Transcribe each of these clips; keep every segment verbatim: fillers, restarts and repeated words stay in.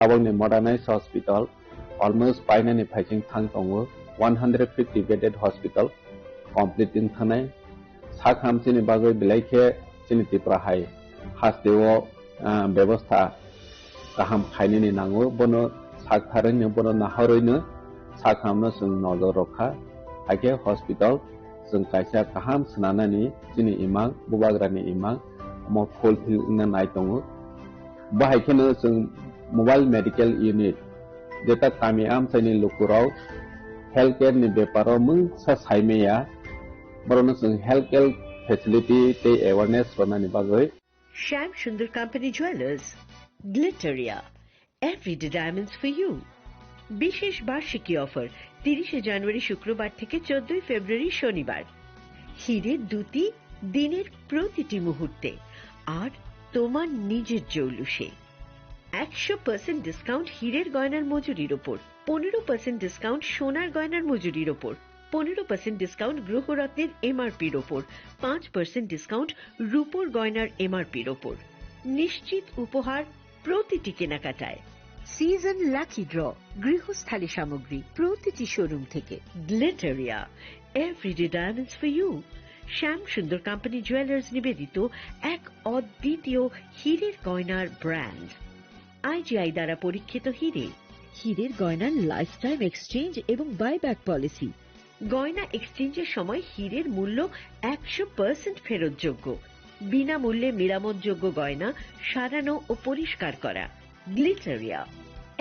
Tabokni modernized hospital almost painani phaising thang tongo, one hundred fifty bedded hospital complete wng thanai. Sak ham chini bagwi belai khe chini Tripura hai hasteo, ah, bebostha kaham khainani nango, bono sak tharwino, bono naharwino sak hamno chwng nojor rwkha. Haikhe hospital chwng kaisa kaham swnanani chini imang, bubagrani imang omo fulfill wngna nai tongo. Bo hai kheno chwng mobile medical unit, jeta kami amchaini lukurok healthcare ni beparo mungsa saimaya, borokno chwng healthcare facility tei awareness rwnani bagwi. Shyam Sundar Company Jewelers, Glitteria, Everyday Diamonds for You. বিশেষ বার্ষিকী অফার, তিরিশে জানুয়ারি শুক্রবার থেকে চোদ্দই ফেব্রুয়ারি শনিবার। হিরে দ্যুতি দিনের প্রতিটি মুহূর্তে, আর তোমার নিজের জৌলুসে। একশো পার্সেন্ট ডিসকাউন্ট হিরের গয়নার মজুরির ওপর, পনেরো পার্সেন্ট ডিসকাউন্ট সোনার গয়নার মজুরির ওপর, পনেরো পার্সেন্ট ডিসকাউন্ট গ্রহরত্নের এমআরপির ওপর, পাঁচ পার্সেন্ট ডিসকাউন্ট রূপোর গয়নার এমআরপির ওপর। নিশ্চিত উপহার প্রতিটি কেনাকাটায়। সিজন লাকি ড্র, গৃহস্থালী সামগ্রী প্রতিটি শোরুম থেকে। গ্লিটারিয়া, Everyday Diamonds for You. শ্যাম সুন্দর কোম্পানি জুয়েলার্স নিবেদিত এক অদ্বিতীয় হীরের গয়নার ব্র্যান্ড। আইজিআই দ্বারা পরীক্ষিত হীরে। হীরের গয়নার লাইফ টাইম এক্সচেঞ্জ এবং বাইব্যাক পলিসি। গয়না এক্সচেঞ্জের সময় হীরের মূল্য একশো পার্সেন্ট ফেরতযোগ্য। বিনামূল্যে মেরামতযোগ্য গয়না সারানো ও পরিষ্কার করা। গ্লিটারিয়া,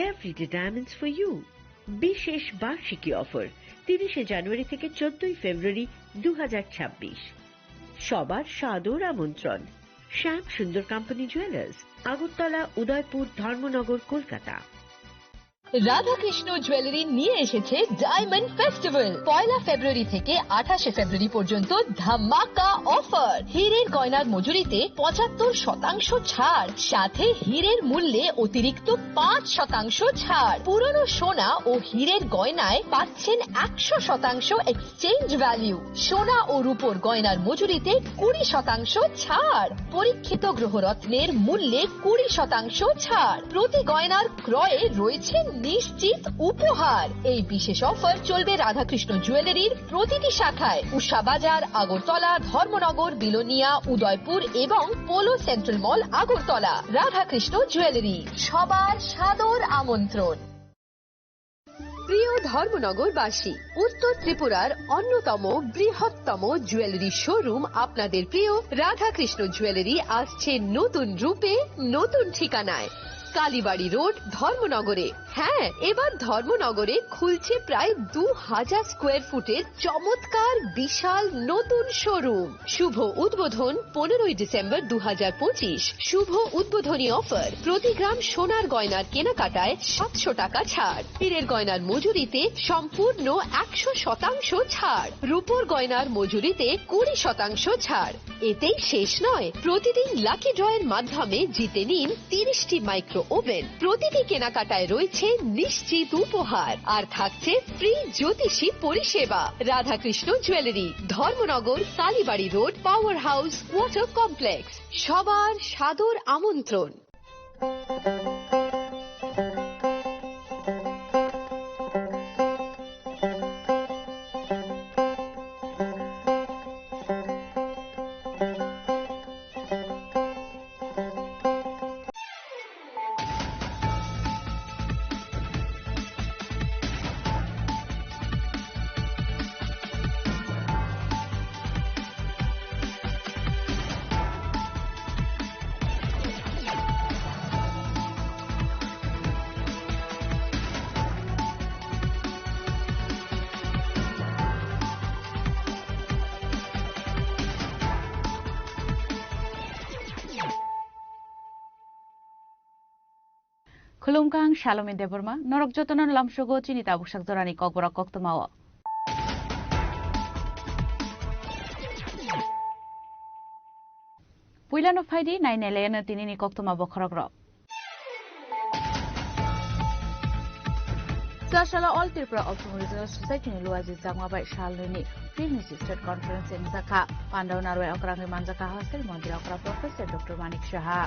Everyday Diamonds for You। বিশেষ বার্ষিকী অফার, তিরিশে জানুয়ারি থেকে চোদ্দই ফেব্রুয়ারি দু হাজার ছাব্বিশ। সবার সাদর আমন্ত্রণ। শ্যাম সুন্দর কোম্পানি জুয়েলার্স, আগরতলা, উদয়পুর, ধর্মনগর, কলকাতা। রাধাকৃষ্ণ জুয়েলারি নিয়ে এসেছে ডায়মন্ড ফেস্টিভ্যাল। পয়লা ফেব্রুয়ারি থেকে আঠাশে ফেব্রুয়ারি পর্যন্ত ধামাকা অফার। হীরের গয়নার মজুরিতে পঁচাত্তর শতাংশ ছাড়, সাথে হীরের মূল্যে অতিরিক্ত পাঁচ শতাংশ ছাড়। পুরনো সোনা ও হীরের গয়নায় পাচ্ছেন একশো শতাংশ এক্সচেঞ্জ ভ্যালু। সোনা ও রূপোর গয়নার মজুরিতে কুড়ি শতাংশ ছাড়। পরীক্ষিত গ্রহরত্নের মূল্যে কুড়ি শতাংশ ছাড়। প্রতি গয়নার ক্রয়ে রয়েছে নিশ্চিত উপহার। এই বিশেষ অফার চলবে রাধাকৃষ্ণ জুয়েলারির প্রতিটি শাখায়, উষা বাজার, আগরতলা, ধর্মনগর, বিলোনিয়া, উদয়পুর এবং পোলো সেন্ট্রাল মল, আগরতলা। রাধাকৃষ্ণ জুয়েলারি, সবার সাদর আমন্ত্রণ। প্রিয় ধর্মনগরবাসী, উত্তর ত্রিপুরার অন্যতম বৃহত্তম জুয়েলারি শোরুম আপনাদের প্রিয় রাধাকৃষ্ণ জুয়েলারি আসছে নতুন রূপে, নতুন ঠিকানায়। কালীবাড়ি রোড, ধর্মনগরে। হ্যাঁ, এবার ধর্মনগরে খুলছে প্রায় দু হাজার স্কোয়ার ফুটের চমৎকার বিশাল নতুন শোরুম। শুভ উদ্বোধন পনেরোই ডিসেম্বর দু হাজার পঁচিশ। শুভ উদ্বোধনী অফার, প্রতি গ্রাম সোনার গয়নার কেনাকাটায় সাতশো টাকা ছাড়, হীরের গয়নার মজুরিতে সম্পূর্ণ একশো শতাংশ ছাড়, রূপোর গয়নার মজুরিতে কুড়ি শতাংশ ছাড়। এতেই শেষ নয়, প্রতিদিন লাকি ড্রয়ের মাধ্যমে জিতে নিন তিরিশটি মাইক্রো ওভেন। প্রতিটি কেনাকাটায় রয়েছে নিশ্চিত উপহার, আর থাকছে ফ্রি জ্যোতিষী পরিষেবা। Radhakrishna jewellery, Dharmanagar, Kalibari road, power house, water complex. সবার সাদর আমন্ত্রণ। Khulumkha, ang Salomi Debbarma, norok jotono lamsogo chini tabuk sak jorani kokborok koktwmao. Puilano phaidi, nainai laiano tinini koktwma bokhorokrok. Chasala All Tripura Automotive Society ni Luaji Changma bai salnwini Film State Conference wngjakha. Pandao narwai okrangwi manjakha Hasel Montri okra Professor Doctor Manik Saha.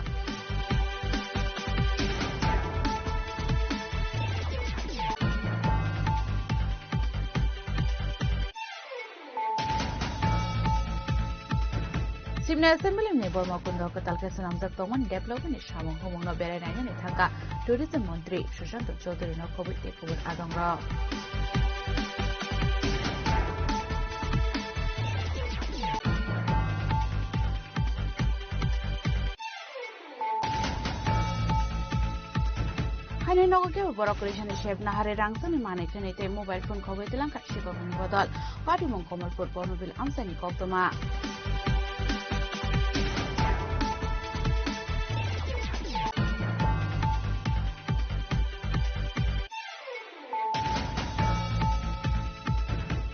Chini Assembly ni Borma Kundo kwtal khe swnamjak tongmani development ni samung humung no berai nainani thangkha Tourism Montri Sushant Chowdhury no khobwi tei kubun adong rok. Haino nogo kebo borok kwrwisani sep nahare rang chani manwi thwnwi tei mobile phone khogwi twlangkha sikokni bodol. Patimung Kamalpur Bornobil amchaini koktwma.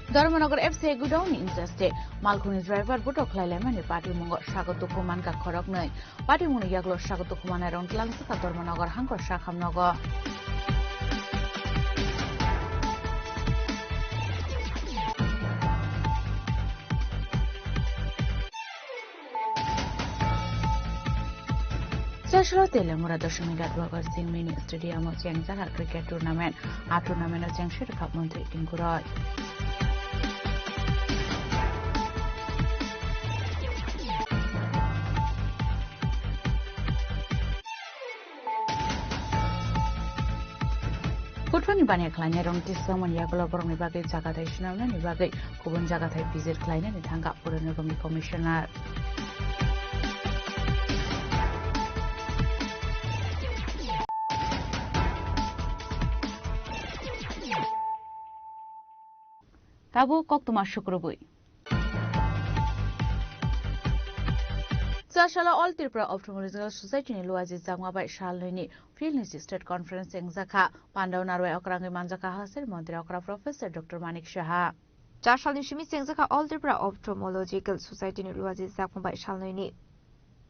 Dharmanagar F C I godown ni interest malkhungni driver butok khlai laimani patimungo sago tuku mankha khoroknwi. Patimungni yagulo sago tuku manai rong tlang saka Dharmanagar hangkor sakham nogo. Chasro Telemura Dashami Gatwagar Singh Mini Stadium o chengjak cricket tournament. A tournament o chengsi rwkha Montri Tinku Roy. Kuthoni baniya khlainai rong tislamani yagulo borokni bagwi jaga thai swnamnani bagwi kubun jaga thai visit khlainani thangkha Purani Rongni Commissioner. Tabuk koktwma sukrubwi. Chasalo All Tripura Ophthalmological Society ni luaji jakma bai salnwini field ni state conference chengjakha. Pandao narwai okrangwi manjakha hasteni montri okra Professor Doctor Manik Saha. Chasalni simi chengjakha All Tripura Ophthalmological Society ni luaji jakma bai salnwini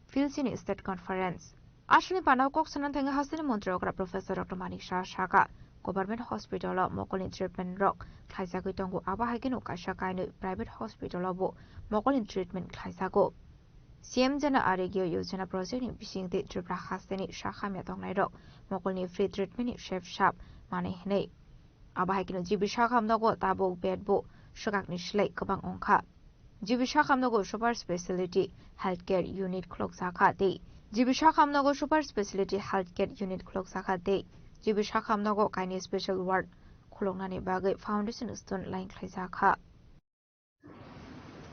field ni state conference. Aswkni panao kok sanani thangwi hasteni montri okra Professor Doctor Manik Saha sakha, Government hospital o mokolni treatment rok khlaijagwi tongo, abo hai kheno kaisa kainwi private hospital o bo mokolni treatment khlaijago. C M Jan Arogya Yojana project ni bisingtwi Tripura hasteni sakhamya tongnairok mokolni free treatment ni sep sap manwi hwnwi. Abo hai kheno G B sakhamnogo tabuk bed bo swkakni slai kwbang wngkha. G B sakhamnogo super speciality healthcare unit khulokjakha tei G B sakhamnogo super speciality healthcare unit khulokjakha tei G B sakhamnogo kainwi special ward khuloknani bagwi foundation stone line khlaijakha.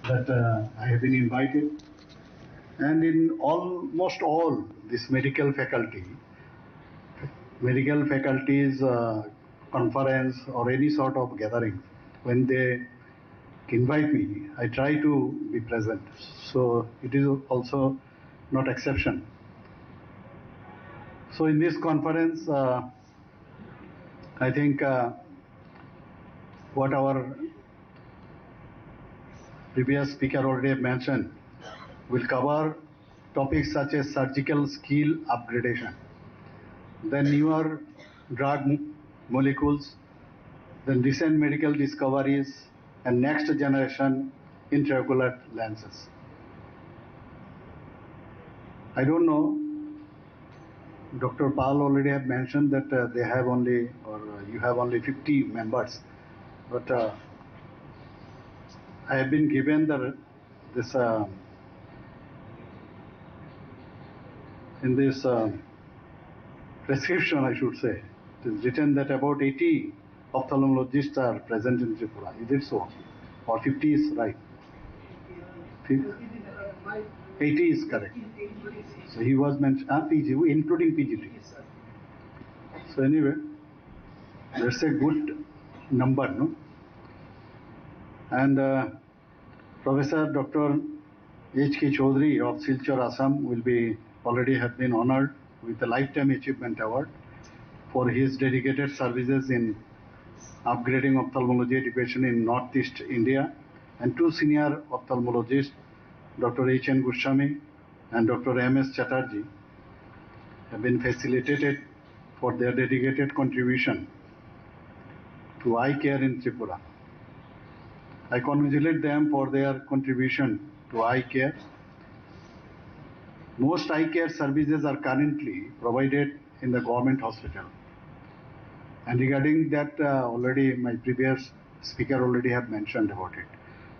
That, uh, I have been invited, and in almost all this medical faculty, medical faculties, uh, conference or any sort of gathering, when they invite me, I try to be present. So it is also not exception. So in this conference, uh, I think, uh, what our previous speaker already have mentioned, will cover topics such as surgical skill upgradation, then newer drug m-, molecules, then recent medical discoveries, and next generation intraocular lenses. I don't know, Doctor Pal already have mentioned that, uh, they have only, or, uh, you have only fifty members, but, uh, I have been given the, this, uh, in this, uh, prescription, I should say, it is written that about eighty ophthalmologists are present in Tripura. Is it so? Or fifty is right? Fif-, eighty is correct. So he was mentioned, ah, P G, including P G T. So anyway, that's a good number, no? And, uh, Professor Doctor H K Chaudhary of Silchar, Assam will be, already have been honored with the Lifetime Achievement Award for his dedicated services in upgrading ophthalmology education in Northeast India, and two senior ophthalmologists, Doctor H N Goswami and Doctor M S Chatterjee, have been felicitated for their dedicated contribution to eye care in Tripura. I congratulate them for their contribution to eye care. Most eye care services are currently provided in the government hospital. And regarding that, uh, already my previous speaker already have mentioned about it.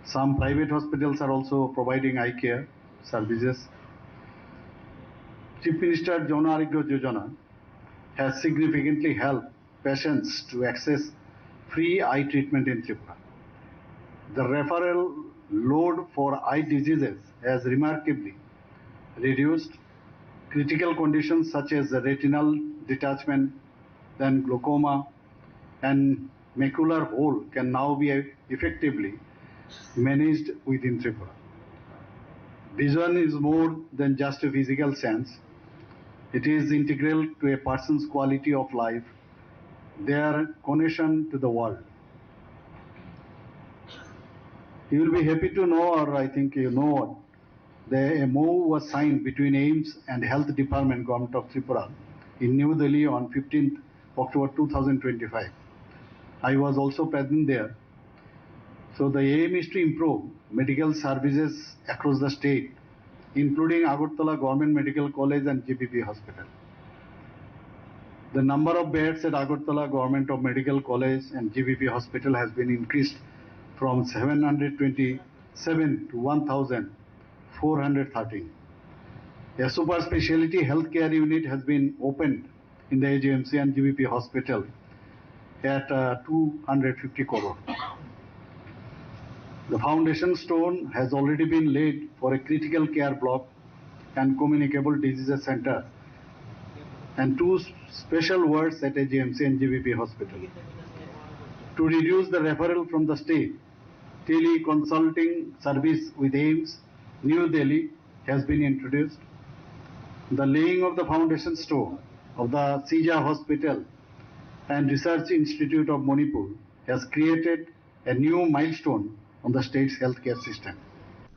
Some private hospitals are also providing eye care. services. Chief Minister Jan Arogya Yojana has significantly helped patients to access free eye treatment in Tripura. The referral load for eye diseases has remarkably reduced. Critical conditions such as retinal detachment, then glaucoma, and macular hole can now be effectively managed within Tripura. Vision is more than just a physical sense. It is integral to a person's quality of life, their connection to the world. You will be happy to know, or I think you know, the M O U was signed between AIIMS and Health Department, Government of Tripura, in New Delhi on fifteenth October two thousand twenty-five. I was also present there. So the aim is to improve medical services across the state, including Agartala Government Medical College and G B P Hospital. The number of beds at Agartala Government of Medical College and G B P Hospital has been increased from seven hundred twenty-seven to one thousand four hundred thirteen. A super specialty healthcare unit has been opened in the A G M C and G B P hospital at, uh, two hundred fifty crore. The foundation stone has already been laid for a critical care block and communicable diseases center and two s-, special wards at A G M C and G B P hospital. To reduce the referral from the state, teleconsulting service with AIIMS New Delhi has been introduced. The laying of the foundation stone of the Shija Hospital and Research Institute of Manipur has created a new milestone on the state's healthcare system.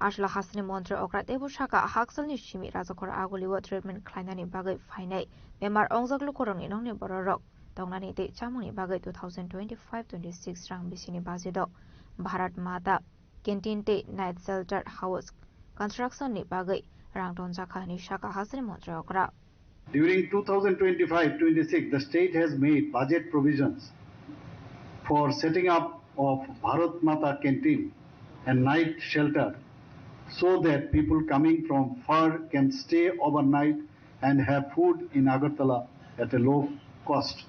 Ashla hasteni montri okra teibo saka haksalni simi rajakhor agulio treatment khlainani bagwi phainai bemar ongjak lukurokni nokni bororok tongnani tei chamungni bagwi two thousand twenty-five twenty-six rang bisini budget-o Bharat Mata canteen tei night shelter house construction ni bagwi rang tonjakha hinwi saka hasteni montri okra. During two thousand twenty-five twenty-six, the state has made budget provisions for setting up of Bharat Mata canteen and night shelter so that people coming from far can stay overnight and have food in Agartala at a low cost.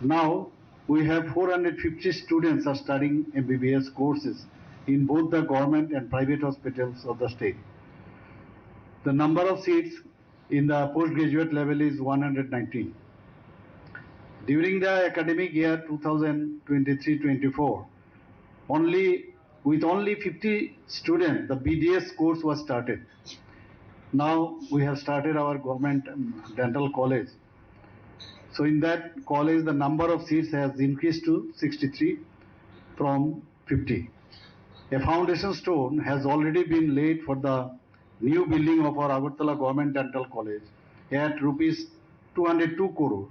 Now, we have four hundred fifty students are studying M B B S courses in both the government and private hospitals of the state. The number of seats in the postgraduate level is one hundred nineteen. During the academic year two thousand twenty-three twenty-four, only, with only fifty students, the B D S course was started. Now we have started our government, um, dental college. So in that college, the number of seats has increased to sixty-three from fifty. A foundation stone has already been laid for the new building of our Agartala Government Dental College at rupees two hundred two crore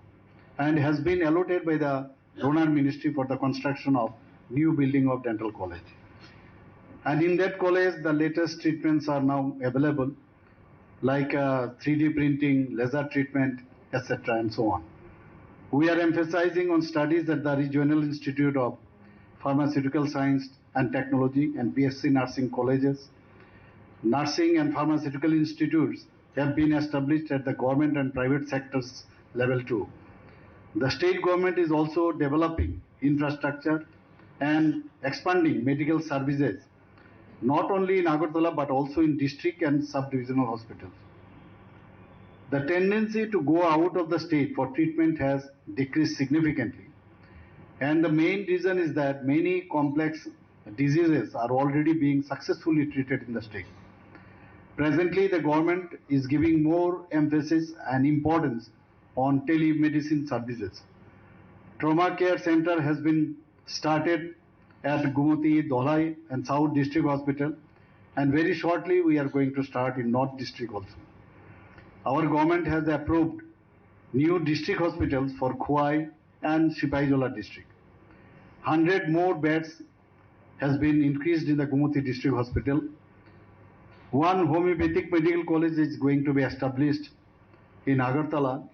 and has been allotted by the donor ministry for the construction of new building of dental college. And in that college, the latest treatments are now available, like, uh, three D printing, laser treatment, et cetera, and so on. We are emphasizing on studies at the Regional Institute of Pharmaceutical Science and Technology and B S C nursing colleges. Nursing and pharmaceutical institutes have been established at the government and private sectors level too. The state government is also developing infrastructure and expanding medical services, not only in Agartala but also in district and sub-divisional hospitals. The tendency to go out of the state for treatment has decreased significantly, and the main reason is that many complex diseases are already being successfully treated in the state. Presently, the government is giving more emphasis and importance on telemedicine services. Trauma Care Center has been started at Gumoti, Dholai, and South District Hospital, and very shortly we are going to start in North District also. Our government has approved new district hospitals for Khowai and Sipahijala district. Hundred more beds has been increased in the Gumoti District Hospital. One homeopathic medical college is going to be established in Agartala,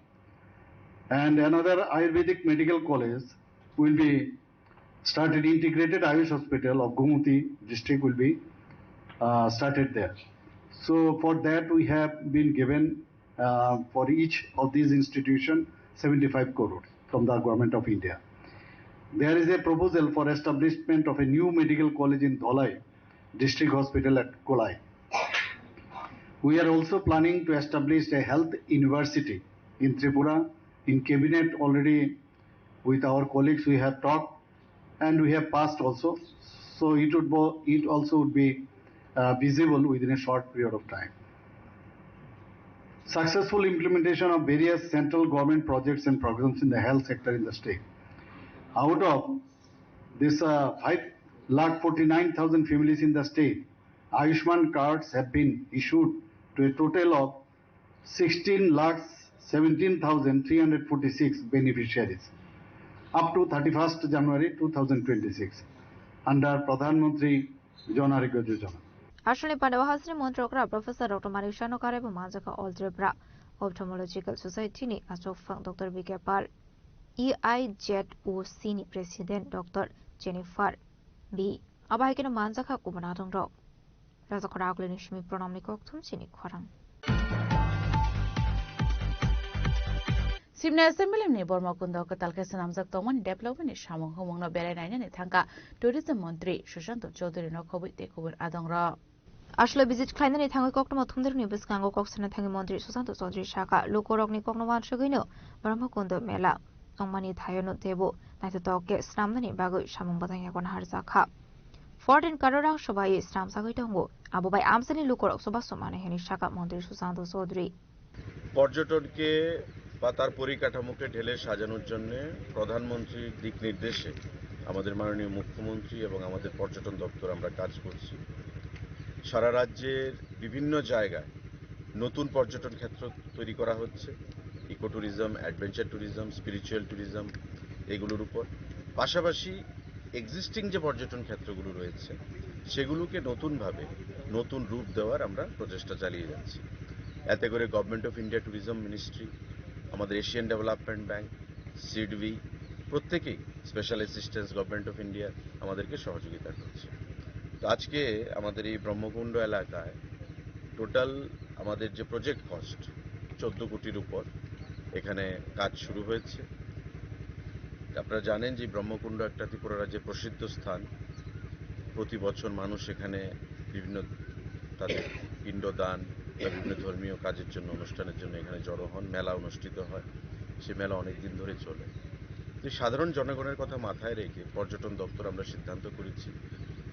and another Ayurvedic medical college will be started. Integrated Ayush Hospital of Gumoti district will be, uh, started there. So for that, we have been given, uh, for each of these institutions, seventy-five crores from the Government of India. There is a proposal for establishment of a new medical college in Dholai District Hospital at Kolai. We are also planning to establish a health university in Tripura. In cabinet already, with our colleagues, we have talked and we have passed also. So it would be, it also would be, uh, visible within a short period of time. Successful implementation of various central government projects and programs in the health sector in the state. Out of this, uh, five lakh forty-nine thousand families in the state, Ayushman cards have been issued to a total of sixteen lakhs seventeen thousand three hundred forty-six beneficiaries up to thirty-first January two thousand twenty-six under Pradhan Mantri Jan Arogya Yojana. Aswkni pandao hasteni montri okra Professor Doctor Manik Saha no karaibo manjakha All Tripura Ophthalmological Society ni achukphang Doctor B K Pal, E I Z O C ni President Doctor Jennifer B. Abo hai kheno manjakha kubun adongrok. Rajakhora Agulini simi Pranamni kokthum chini khorang. Simni Assembly ni Borma Kundo kwtal khe swnamjak tongmani development ni samung humung no berai nainani thangkha Tourism Montri Sushanta Chowdhury no khobwi tei kubun adongrok. Aswlwi visit khlainani thangwi koktwma thumdirokni bwskango kok sana thangwi Montri Sushanta Chowdhury sakha, lukurokni kokno uansugwino Brahmakundo mela wngmani thaiono teibo naithotok khe swnamnani bagwi samung bwtang yago naharjakha. Fourteen crore rang sobai swnamjagwi tongo, abo bai amchaini lukurok chubachu manwi hwnwi sakha Montri Sushanta Chowdhury. পর্যটনকে বা তার পরিকাঠামোকে ঢেলে সাজানোর জন্য প্রধানমন্ত্রীর দিক নির্দেশে আমাদের মাননীয় মুখ্যমন্ত্রী এবং আমাদের পর্যটন দপ্তর আমরা কাজ করছি। সারা রাজ্যের বিভিন্ন জায়গায় নতুন পর্যটন ক্ষেত্র তৈরি করা হচ্ছে, eco tourism, adventure tourism, spiritual tourism, এগুলোর উপর। পাশাপাশি এক্সিস্টিং যে পর্যটন ক্ষেত্রগুলো রয়েছে, সেগুলোকে নতুনভাবে নতুন রূপ দেওয়ার আমরা প্রচেষ্টা চালিয়ে যাচ্ছি। এতে করে government of India tourism ministry, আমাদের এশিয়ান ডেভেলপমেন্ট ব্যাংক, সিডবি, প্রত্যেকেই, special assistance government of India আমাদেরকে সহযোগিতা করছে। তো আজকে আমাদের এই ব্রহ্মকুণ্ড এলাকায় টোটাল আমাদের যে প্রজেক্ট কস্ট, চোদ্দ কোটির উপর এখানে কাজ শুরু হয়েছে। আপনারা জানেন যে ব্রহ্মকুণ্ড একটা ত্রিপুরা রাজ্যের প্রসিদ্ধ স্থান। প্রতি বছর মানুষ এখানে বিভিন্ন তাদের পিণ্ডদান বা বিভিন্ন ধর্মীয় কাজের জন্য, অনুষ্ঠানের জন্য এখানে জড়ো হন, মেলা অনুষ্ঠিত হয়, সে মেলা অনেক দিন ধরে চলে। তো সাধারণ জনগণের কথা মাথায় রেখে পর্যটন দপ্তর আমরা সিদ্ধান্ত করেছি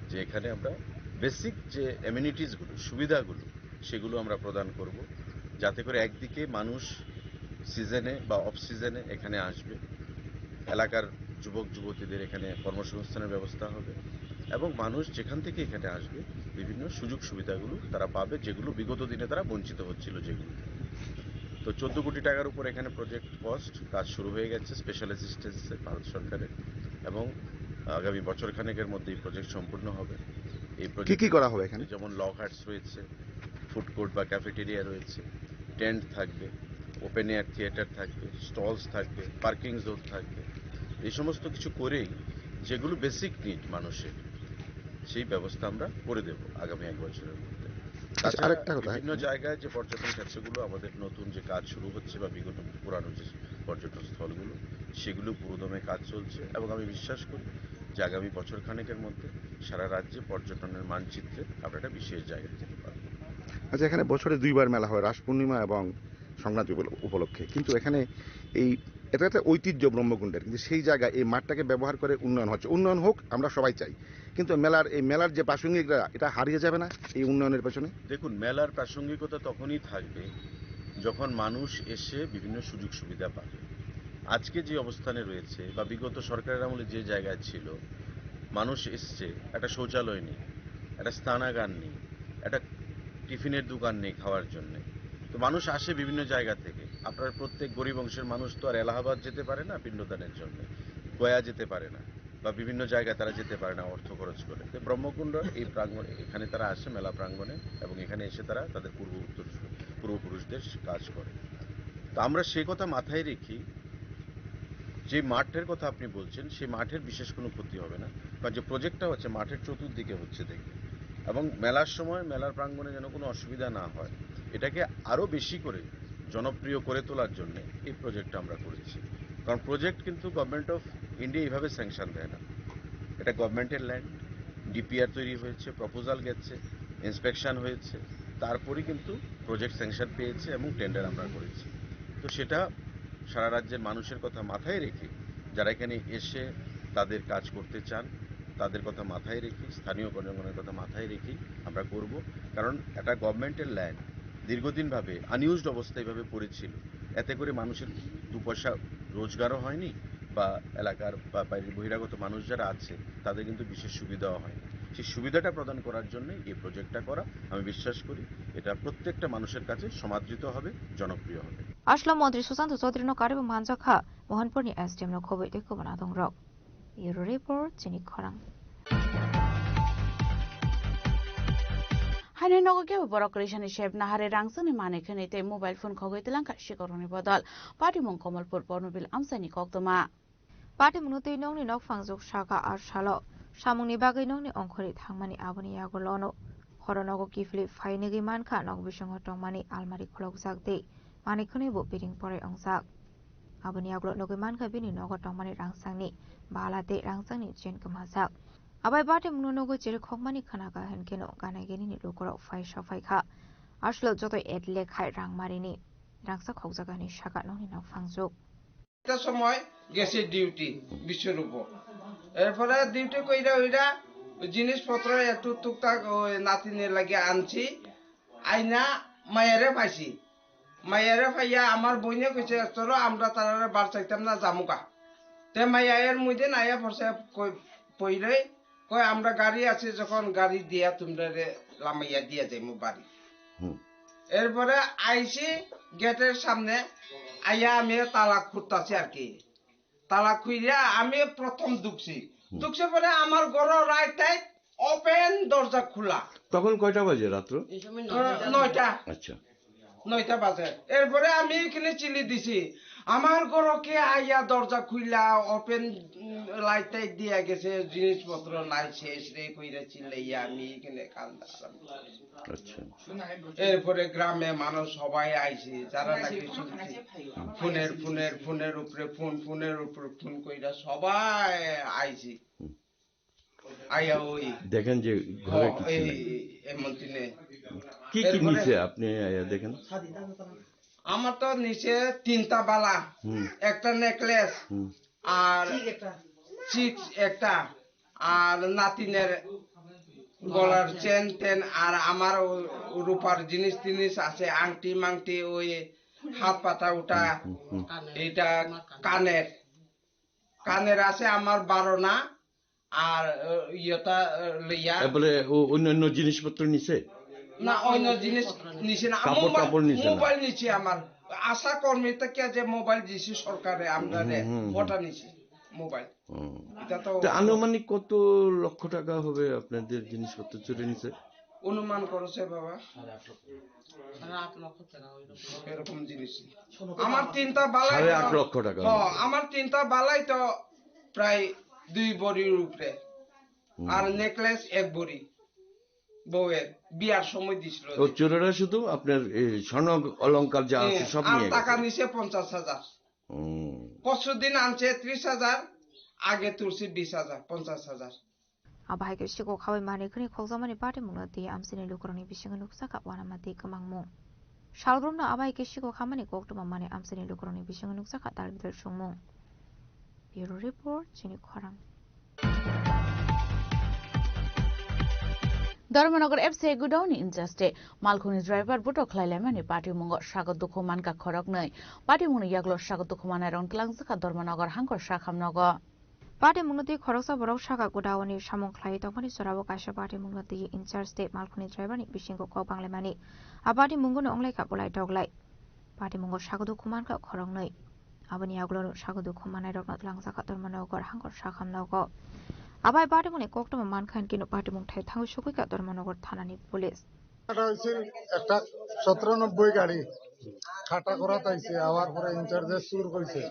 যে এখানে আমরা বেসিক যে অ্যামিনিটিসগুলো, সুবিধাগুলো, সেগুলো আমরা প্রদান করব, যাতে করে একদিকে মানুষ সিজনে বা অফ সিজনে এখানে আসবে, এলাকার যুবক যুবতীদের এখানে কর্মসংস্থানের ব্যবস্থা হবে এবং মানুষ যেখান থেকে এখানে আসবে বিভিন্ন সুযোগ সুবিধাগুলো তারা পাবে, যেগুলো বিগত দিনে তারা বঞ্চিত হচ্ছিল যেগুলো। তো চোদ্দ কোটি টাকার উপর এখানে প্রজেক্ট কস্ট, কাজ শুরু হয়ে গেছে স্পেশাল অ্যাসিস্ট্যান্সে ভারত সরকারের, এবং আগামী বছর খানেকের মধ্যে এই প্রজেক্ট সম্পূর্ণ হবে। এই কি কি প্রজেক্ট করা হবে এখানে? যেমন লকহার্টস রয়েছে, ফুড কোর্ট বা ক্যাফেটেরিয়া রয়েছে, টেন্ট থাকবে, ওপেন এয়ার থিয়েটার থাকবে, স্টলস থাকবে, পার্কিং জোন থাকবে। এই সমস্ত কিছু করেই যেগুলো বেসিক নিড মানুষের, সেই ব্যবস্থা আমরা করে দেব আগামী এক বছরের মধ্যে। আচ্ছা, তাছাড়া আরেকটা কথা। বিভিন্ন জায়গায় যে পর্যটন ক্ষেত্রগুলো আমাদের নতুন যে কাজ শুরু হচ্ছে বা বিগত পুরানো যে পর্যটন স্থলগুলো, সেগুলো পুরোদমে কাজ চলছে এবং আমি বিশ্বাস করি যে আগামী বছর খানেকের মধ্যে সারা রাজ্যে পর্যটনের মানচিত্রে আমরা একটা বিশেষ জায়গা দিতে পারবো। আচ্ছা, এখানে বছরে দুইবার মেলা হয়, রাস পূর্ণিমা এবং সংক্রান্তি উপল-, উপলক্ষে, কিন্তু এখানে এই, এটা একটা ঐতিহ্য ব্রহ্মকুণ্ডের, কিন্তু সেই জায়গায় এই মাঠটাকে ব্যবহার করে উন্নয়ন হচ্ছে। উন্নয়ন হোক, আমরা সবাই চাই, কিন্তু মেলার, এই মেলার যে প্রাসঙ্গিকতা, এটা হারিয়ে যাবে না এই উন্নয়নের পেছনে? দেখুন, মেলার প্রাসঙ্গিকতা তখনই থাকবে যখন মানুষ এসে বিভিন্ন সুযোগ সুবিধা পাবে। আজকে যে অবস্থানে রয়েছে বা বিগত সরকারের আমলে যে জায়গায় ছিল, মানুষ এসছে, একটা শৌচালয় নেই, একটা স্নানাগার নেই, একটা টিফিনের দোকান নেই খাওয়ার জন্যে। তো মানুষ আসে বিভিন্ন জায়গা থেকে। আপনার প্রত্যেক গরিব অংশের মানুষ তো আর এলাহাবাদ যেতে পারে না পিণ্ডদানের জন্য, গয়া যেতে পারে না, বা বিভিন্ন জায়গায় তারা যেতে পারে না অর্থ খরচ করে। তো ব্রহ্মকুণ্ড এই প্রাঙ্গণে, এখানে তারা আসে মেলা প্রাঙ্গণে এবং এখানে এসে তারা তাদের পূর্ব উত্তর, পূর্বপুরুষদের কাজ করে। তো আমরা সেই কথা মাথায় রেখে যে মাঠের কথা আপনি বলছেন, সেই মাঠের বিশেষ কোনো ক্ষতি হবে না, কারণ যে প্রজেক্টটা হচ্ছে মাঠের চতুর্দিকে হচ্ছে, দেখবেন এবং মেলার সময় মেলার প্রাঙ্গণে যেন কোনো অসুবিধা না হয়, এটাকে আরও বেশি করে জনপ্রিয় করে তোলার জন্য এই প্রজেক্টটা আমরা করেছি। কারণ প্রজেক্ট কিন্তু গভর্নমেন্ট অফ ইন্ডিয়া এইভাবে স্যাংশন দেয় না। এটা গভর্নমেন্টের ল্যান্ড, ডিপিআর তৈরি হয়েছে, প্রপোজাল গেছে, ইন্সপেকশন হয়েছে, তারপরে কিন্তু প্রজেক্ট স্যাংশন পেয়েছে এবং টেন্ডার আমরা করেছি। তো সেটা সারা রাজ্যের মানুষের কথা মাথায় রেখে, যারা এখানে এসে তাদের কাজ করতে চান, তাদের কথা মাথায় রেখে, স্থানীয় জনগণের কথা মাথায় রেখেই আমরা করব। কারণ এটা গভর্নমেন্টের ল্যান্ড, দীর্ঘদিনভাবে আনইউজড অবস্থায় এইভাবে পড়েছিল, এতে করে মানুষের দু পয়সা রোজগারও হয়নি, বা এলাকার বা বাইরের বহিরাগত মানুষ যারা আছে, তাদের কিন্তু বিশেষ সুবিধাও হয়নি। সেই সুবিধাটা প্রদান করার জন্য এই প্রজেক্টটা করা। আমি বিশ্বাস করি এটা প্রত্যেকটা মানুষের কাছে সমাদৃত হবে, জনপ্রিয় হবে। Aslo montri Susanto Chaudhary no karibo manjakha Mohanpur ni S D M no khoboi tei khobana dongrok. Bureau Report, chini khorang. Haino nogo kebo borok kwrwisani sep nahare rang chwngni manwi khwnwi tei mobile phone khogwi twlangkha sikorokni bodol. Patimung Komolpur Bornobil amchaini koktwma. Patimungno twi nokni nokphang juk saka ar salo. Samungni bagwi nokni ongkhorwi thangmani aboni yagulono. Horo nogo kiphilwi phainwgwi mankha nok bisingo tongmani almari khulokjak tei manwi khwnwi bo biring porai ongjak. Aboni yagulo nugwi mankha bini nogo tongmani rangchakni bala tei rangchakni chain kwmajak. Abai patimungno nugwi chirikhokmani khwnakha hinkheno gana genini lukurok phai sophaikha. Aswk joto et lekhai rang marini rangchak khokjak hinwi saka nokni nokphang juk. একটা সময় গেছে ডিউটি বিশ্বরূপ। এরপরে ডিউটি কইরা ওইরা জিনিসপত্র একটু টুকটাক ওই নাতিনের লাগে আনছি। আইনা মায়ারে পাইছি। মায়ারে পাইয়া আমার বইনে কইছে, "চলো, আমরা তারারে বার চাইতাম না, জামুকা।" তে মায়া এর মধ্যে নাইয়া পড়ছে কই-, পইরে কয়, "আমরা গাড়ি আছে, যখন গাড়ি দিয়া তোমরা রে লামাইয়া দিয়া যাইমু বাড়ি।" হুম। এরপরে আইছি গেটের সামনে, আইয়া আমি তালা খুলতাছি আর কি। তালা খুইলা আমি প্রথম ঢুকছি। হুম। ঢুকছে পরে আমার ঘরো রাইত টাইত ওপেন দরজা খোলা। তখন কয়টা বাজে রাত্র? আহ, নয়টা। আচ্ছা। নয়টা বাজে। এরপরে আমি এখানে চিল্লি দিছি, "আমার ঘরো কে আইয়া দরজা খুইলা, ওপেন, উম, লাইট টাইট দিয়া গেছে, জিনিসপত্র নাই, শেষ রে," কইরা চিল্লাইয়া আমি এখানে কান্দা আরম্ভ করছি। আচ্ছা। এরপরে গ্রামে মানুষ সবাই আইছে, যারা নাকি শুনছি, ফোনের, ফোনের, ফোনের উপরে ফোন, ফোনের উপরে ফোন কইরা সবাই আইছে। হুম। আইয়া ওই দেখেন যে ঘরে ও, কিছু এই, নেই। এই মন্ত্রী নেই। কি কি এরপরে নিছে আপনি আইয়া দেখেন? আমার তো নিচে তিনটা বালা, হুম। একটা নেকলেস, হুম। আর চিক একটা, আর নাতিনের গলার চেন টেন, আর আমার ও-, রূপার জিনিস টিনিস আছে, আংটি মাংটি, ওই হাত পাতা ওটা, হুম, হুম। এটা কানের, কানের আছে আমার বারো না, আর, আহ, ইয়েটা, আহ, লইয়া। এরপরে ও-, অন্যান্য জিনিসপত্র নিছে? না, অন্য জিনিস নিছে না। কাপড় মোবাইল, টাপড় নিছে না? মোবাইল নিছে আমার। আশা কর্মী থেকে যে মোবাইল দিছে সরকারে, আমরা হুম, হুম, হুম। ওটা নিছে, মোবাইল। হুম। এটা তো তো আনুমানিক কত লক্ষ টাকা হবে আপনাদের জিনিসপত্র চুরি নিছে? অনুমান করছে বাবা। সাড়ে আট লক্ষ টাকা ওইরকম। এরকম জিনিস। আমার তিনটা বালাই সাড়ে আট তো, লক্ষ টাকা। হ্যাঁ, আমার তিনটা বালাই তো প্রায় দুই ভরির উপরে। হুম। আর নেকলেস এক ভরি। বউয়ের বিয়ার সময় দিছিল ও যে। চোরেরা শুধু আপনার এই স্বর্ণ অলংকার যা আছে হ্যাঁ, সব আর নিয়ে টাকা গেছে। নিছে পঞ্চাশ হাজার। হুম। পরশু দিন আনছে ত্রিশ হাজার, আগে তুলছে বিশ হাজার, পঞ্চাশ হাজার। Abo hai khe sikok habai manwi khwnwi khokjakmani patimungno twi amchaini lukurokni bisingo nukjakha uanama tei kwmangmung. Salbrumno abo hai khe sikok hamani koktwma manwi amchaini lukurokni bisingo nukjakha tal bidal songmung. Bureau Report, chini khorang. Dharmanagar F C I godown ni inchaste malkhungni driver butok khlai laimani patimungo sago dukhu mankha khoroknwi. Patimungni yaklo sago dukhu manai rong tlangjwkha Dharmanagar hangkor sakham nogo. Patimungno twi khoroksa borok saka godown ni samung khlai tongmani jorao kaisa patimungno twi inchaste malkhungni driver ni bisingo kok banglaimani. A patimungo no wnglaikha bolai toklai. Patimungo sago dukhu mankha khoroknwi. Aboni yagulo sago dukhu manai rokno tlangjak kha Dharmanagar hangkor sakham nogo. Abai patimungni koktwma mankha hinkhe no patimung thai thangwi sogwi kha Dharmanagar thanani police. এটা হয়েছিল একটা সতেরো নব্বই গাড়ি, খাটা করাত আইছে, আওয়ার পরে ইনচার্জে চুর কইছে।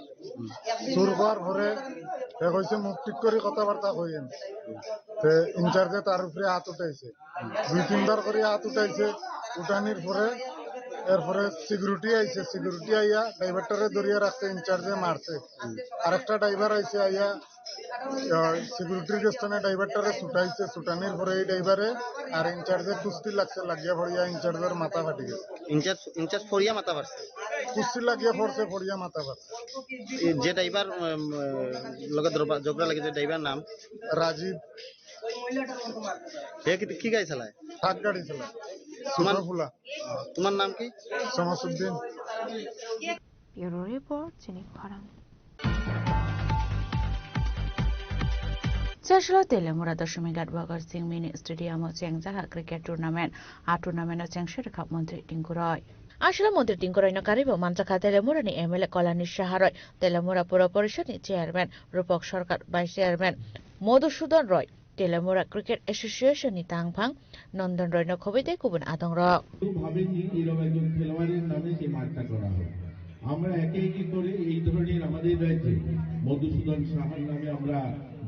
চুর করার পরে হে কইছে, "মুখ ঠিক করে কথাবার্তা কইয়েন।" তে ইনচার্জে তার উপরে হাত উঠাইছে। দুই তিনবার করে হাত উঠাইছে। উঠানির পরে এরপরে সিকিউরিটি আইছে। সিকিউরিটি আইয়া ড্রাইভারটারে ধরিয়া রাখছে, ইনচার্জে মারছে। আরেকটা ড্রাইভার আইছে, আইয়া, আহ, সিকিউরিটির গেছ থেকে ড্রাইভারটারে ছুটাইছে। ছুটানির পরে এই ড্রাইভারে আর ইনচার্জে কুস্তি লাগছে, লাগিয়া পড়িয়া ইনচার্জের মাথা ফাটি গেছে। ইনচার্জ, ইনচার্জ পড়িয়া মাথা ফাটছে? কুস্তি লাগিয়া পড়ছে, পড়িয়া মাথা ফাটছে। এই যে ড্রাইভার, উম, লগে ঝগড়া লাগে, যে ড্রাইভার নাম? রাজীব। হে কি, কি গাড়ি চালায়? ট্রাক গাড়ি চালায়। তোমার, সুপার ফুলা। তোমার নাম কি? Shamsuddin. Bureau Report, Chini Khorang. Chaslo Telemura Doshimi Ghat Bhagat Singh Mini Stadium o chengjaha cricket tournament. A tournament o chengsi rwkha Montri Tinku Roy. Aswla Montri Tinku Roy no karwi bo manjakha Telemura ni M L A Kolani Saha Roy, Telemura Pura Porishad ni chairman Rupak Sarkar, vice chairman Madhusudan Roy, Telemura Cricket Association ni tangphang Nondan Roy no khobwi tei kubun adongrok. কেউ ভাবেননি এরকম একজন খেলোয়াড়ের নামে সেই মাঠটা করা হবে। আমরা একে একে করে এই ধরনের আমাদের রাজ্যে মধুসূদন সাহার নামে আমরা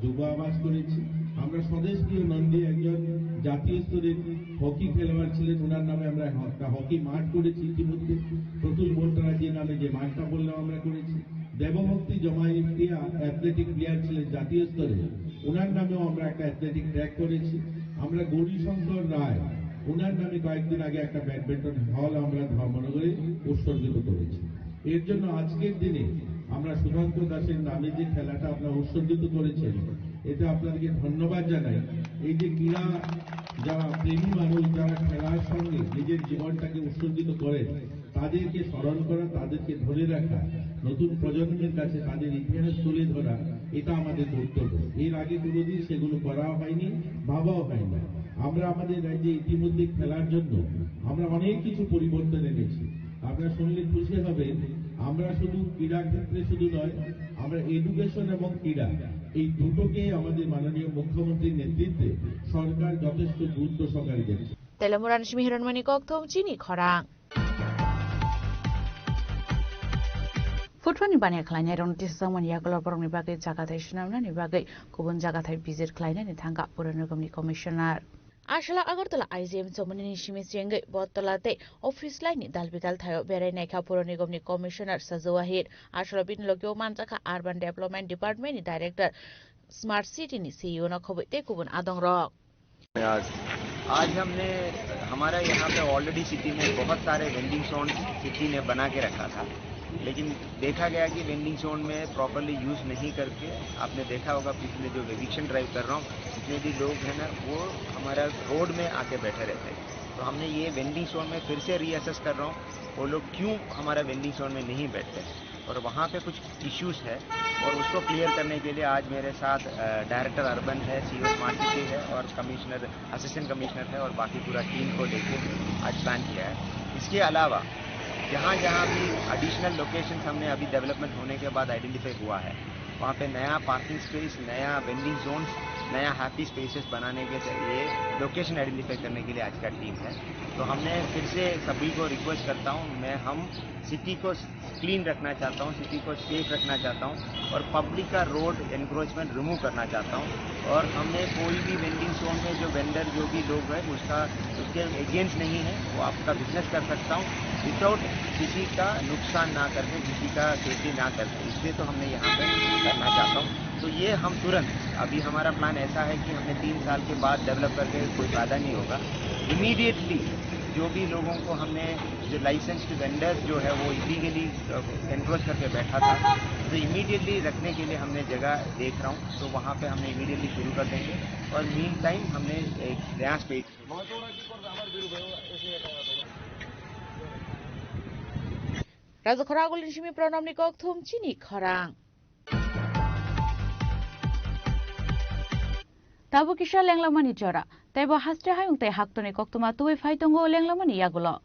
যুব আবাস করেছি। আমরা স্বদেশপ্রিয় নন্দী একজন জাতীয় স্তরের হকি খেলোয়াড় ছিলেন, ওনার নামে আমরা হ-, একটা হকি মাঠ করেছি ইতিমধ্যে। প্রতুল বন্দ্যোপাধ্যায়ের নামে যে মাঠটা বললাম আমরা করেছি। দেবভক্তি জমাতিয়া অ্যাথলেটিক প্লেয়ার ছিলেন জাতীয় স্তরে, ওনার নামেও আমরা একটা অ্যাথলেটিক ট্র্যাক করেছি। আমরা গৌরীশঙ্কর রায়, ওনার নামে কয়েকদিন আগে একটা ব্যাডমিন্টন হল আমরা ধর্মনগরে উৎসর্গিত করেছি। এর জন্য আজকের দিনে আমরা সুধাংশু দাসের নামে যে খেলাটা আপনারা উৎসর্গিত করেছেন, এতে আপনাদেরকে ধন্যবাদ জানাই। এই যে ক্রীড়া, যারা প্রেমী মানুষ, যারা খেলার সঙ্গে নিজের জীবনটাকে উৎসর্গিত করেন, তাদেরকে স্মরণ করা, তাদেরকে ধরে রাখা, নতুন প্রজন্মের কাছে তাদের ইতিহাস তুলে ধরা, এটা আমাদের কর্তব্য। এর আগে কোনোদিন সেগুলো করা হয়নি, ভাবাও হয়নি। আমরা আমাদের রাজ্যে ইতিমধ্যে খেলার জন্য আমরা অনেক কিছু পরিবর্তন এনেছি। আপনারা শুনলে খুশি হবেন, আমরা শুধু ক্রীড়া ক্ষেত্রে শুধু নয়, আমরা এডুকেশন এবং ক্রীড়া, এই দুটোকে আমাদের মাননীয় মুখ্যমন্ত্রীর নেতৃত্বে সরকার যথেষ্ট গুরুত্ব সহকারে দেখছে। Telemura ni simi Hiranmani Kokthum, Chini Khorang. Phutrani baniya khlainai rokni tisajak mani yagulo borokni bagwi jagathai swnamnani bagwi kubun jagathai visit khlainani thangkha Pura Nigam ni Commissioner. Aswla Agartala I G M chomani ni simi chengwi Bottola tei office line ni dalbidal thaio berai naikha Pura Nigam ni Commissioner Sajo Wahid. Aswla bini logio manjakha Urban Development Department ni Director, Smart City ni C E O no khobwi tei kubun adongrok. आज आज हमने, हमारा यहाँ पे already city में बहुत सारे vending zone city ने बना के रखा था, लेकिन देखा गया कि वेंडिंग जोन में प्रॉपरली यूज़ नहीं करके, आपने देखा होगा पिछले जो एविक्शन ड्राइव कर रहा हूँ, जितने भी लोग हैं ना, वो हमारा रोड में आके बैठे रहते हैं। तो हमने ये वेंडिंग जोन में फिर से रीअसेस कर रहा हूँ, वो लोग क्यों हमारा वेंडिंग जोन में नहीं बैठते हैं। और वहाँ पे कुछ इश्यूज है और उसको क्लियर करने के लिए आज मेरे साथ, अ, डायरेक्टर अर्बन है, सी ई ओ स्मार्ट सिटी है और कमिश्नर, असिस्टेंट कमिश्नर है और बाकी पूरा टीम को लेके आज प्लान किया है। इसके अलावा जहाँ जहाँ भी एडिशनल लोकेशंस हमने अभी डेवलपमेंट होने के बाद आइडेंटिफाई हुआ है, वहाँ पे नया पार्किंग स्पेस, नया वेंडिंग जोन्स, नया हैप्पी स्पेसेस बनाने के लिए लोकेशन आइडेंटिफाई करने के लिए आज का टीम है। तो हमने फिर से सभी को रिक्वेस्ट करता हूँ, मैं, हम सिटी को क्लीन रखना चाहता हूँ, सिटी को सेफ रखना चाहता हूँ और पब्लिक का रोड एनक्रोचमेंट रिमूव करना चाहता हूँ। और हमने कोई भी वेंडिंग जोन में जो वेंडर, जो भी लोग हैं, उसका, उसके अगेंस्ट नहीं है, वो आपका बिजनेस कर सकता हूँ विदाउट किसी का नुकसान ना करके, किसी का सेफ्टी ना करके। इसलिए तो हमने यहाँ पे करना चाहता हूँ। तो ये हम तुरंत, अभी हमारा प्लान ऐसा है कि हमने तीन साल के बाद डेवलप करके कोई फ़ायदा नहीं होगा। इमीडिएटली जो भी लोगों को हमने, जो लाइसेंस्ड वेंडर्स जो है वो इलीगली एनक्रोच करके बैठा था, तो इमीडिएटली रखने के लिए हमने जगह देख रहा हूँ, तो वहाँ पे हमने इमीडिएटली शुरू कर देंगे। और मीन टाइम हमने एक नया space Raja Khorang Agulni simi Pranamni Kokthum, Chini Khorang. Tabuk kisa lenglamani jora, teibo haste hayung tei haktoni koktwma tubui phai tongo lenglamani yagulo.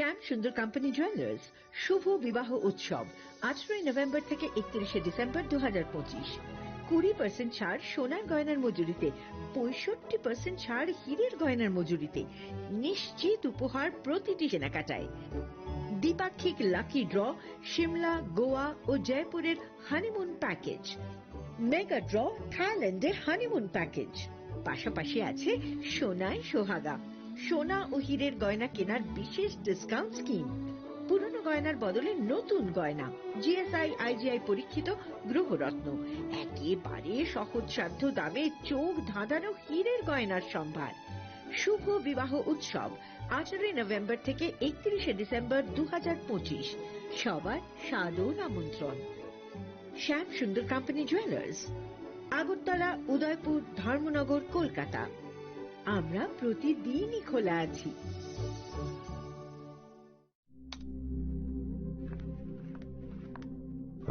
শ্যাম সুন্দর কোম্পানি জুয়েলার্স শুভ বিবাহ উৎসব, আঠারোই নভেম্বর থেকে একত্রিশে ডিসেম্বর দু হাজার পঁচিশ। কুড়ি পার্সেন্ট ছাড় সোনার গয়নার মজুরিতে, পঁয়ষট্টি পার্সেন্ট ছাড় হীরের গয়নার মজুরিতে, নিশ্চিত উপহার প্রতিটি কেনাকাটায়। দ্বিপাক্ষিক লাকি ড্র, সিমলা, গোয়া ও জয়পুরের হানিমুন প্যাকেজ, মেগা ড্র, থাইল্যান্ডের হানিমুন প্যাকেজ। পাশাপাশি আছে সোনায় সোহাগা, সোনা ও হীরের গয়না কেনার বিশেষ ডিসকাউন্ট স্কিম। পুরনো গয়নার বদলে নতুন গয়না, জিএসআই আইজিআই পরীক্ষিত গ্রহরত্ন, একেবারে সহজসাধ্য দামে চোখ ধাঁধানো হীরের গয়নার সম্ভার। শুভ বিবাহ উৎসব, আঠারোই নভেম্বর থেকে একত্রিশে ডিসেম্বর দু হাজার পঁচিশ। সবার সাদর আমন্ত্রণ। শ্যাম সুন্দর কোম্পানি জুয়েলার্স, আগরতলা, উদয়পুর, ধর্মনগর, কলকাতা। আমরা প্রতিদিনই খোলা আছি।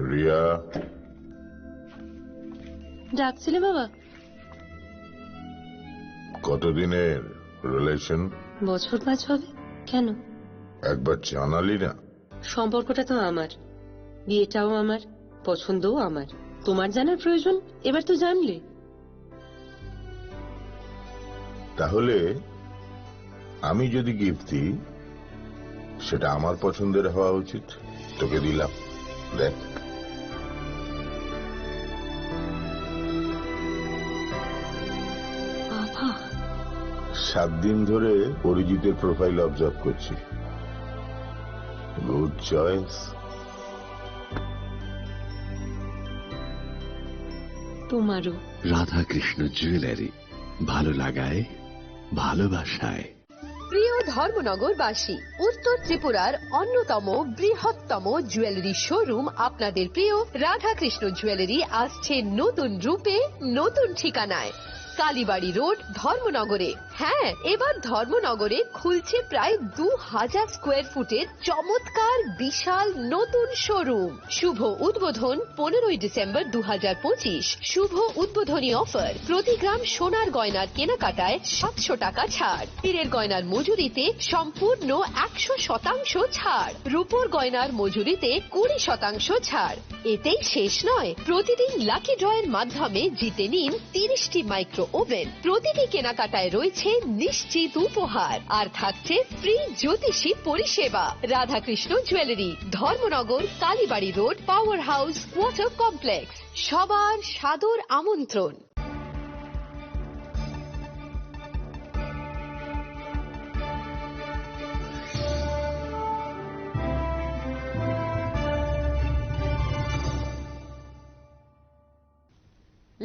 রিয়া। ডাকছিলে বাবা? কতদিনের রিলেশন? বছর পাঁচ হবে। কেন? একবার জানালি না। সম্পর্কটা তো আমার, বিয়েটাও আমার, পছন্দও আমার। তোমার জানার প্রয়োজন? এবার তো জানলে। তাহলে আমি যদি গিফট দিই, সেটা আমার পছন্দের হওয়া উচিত। তোকে দিলাম, দেখ। বাবা। সাত দিন ধরে অরিজিতের প্রোফাইল অবজার্ভ করছি। Good choice. তোমারও। রাধাকৃষ্ণ জুয়েলারি, ভালো লাগায়, ভালোবাসায়। প্রিয় ধর্মনগরবাসী, উত্তর ত্রিপুরার অন্যতম বৃহত্তম জুয়েলারি শোরুম আপনাদের প্রিয় রাধাকৃষ্ণ জুয়েলারি আসছে নতুন রূপে, নতুন ঠিকানায়। কালীবাড়ি রোড, ধর্মনগরে। হ্যাঁ, এবার ধর্মনগরে খুলছে প্রায় দু হাজার স্কোয়ার ফুটের চমৎকার বিশাল নতুন শোরুম। শুভ উদ্বোধন পনেরোই ডিসেম্বর দু হাজার পঁচিশ। শুভ উদ্বোধনী অফার, প্রতি গ্রাম সোনার গয়নার কেনাকাটায় সাতশো টাকা ছাড়, হীরের গয়নার মজুরিতে সম্পূর্ণ একশো শতাংশ ছাড়, রূপোর গয়নার মজুরিতে কুড়ি শতাংশ ছাড়। এতেই শেষ নয়, প্রতিদিন লাকি ড্রয়ের মাধ্যমে জিতে নিন তিরিশটি মাইক্রো ওভেন। প্রতিটি কেনাকাটায় রয়েছে নিশ্চিত উপহার, আর থাকছে ফ্রি জ্যোতিষী পরিষেবা। Radhakrishna jewellery, Dharmanagar, Kalibari road, power house, water complex. সবার সাদর আমন্ত্রণ।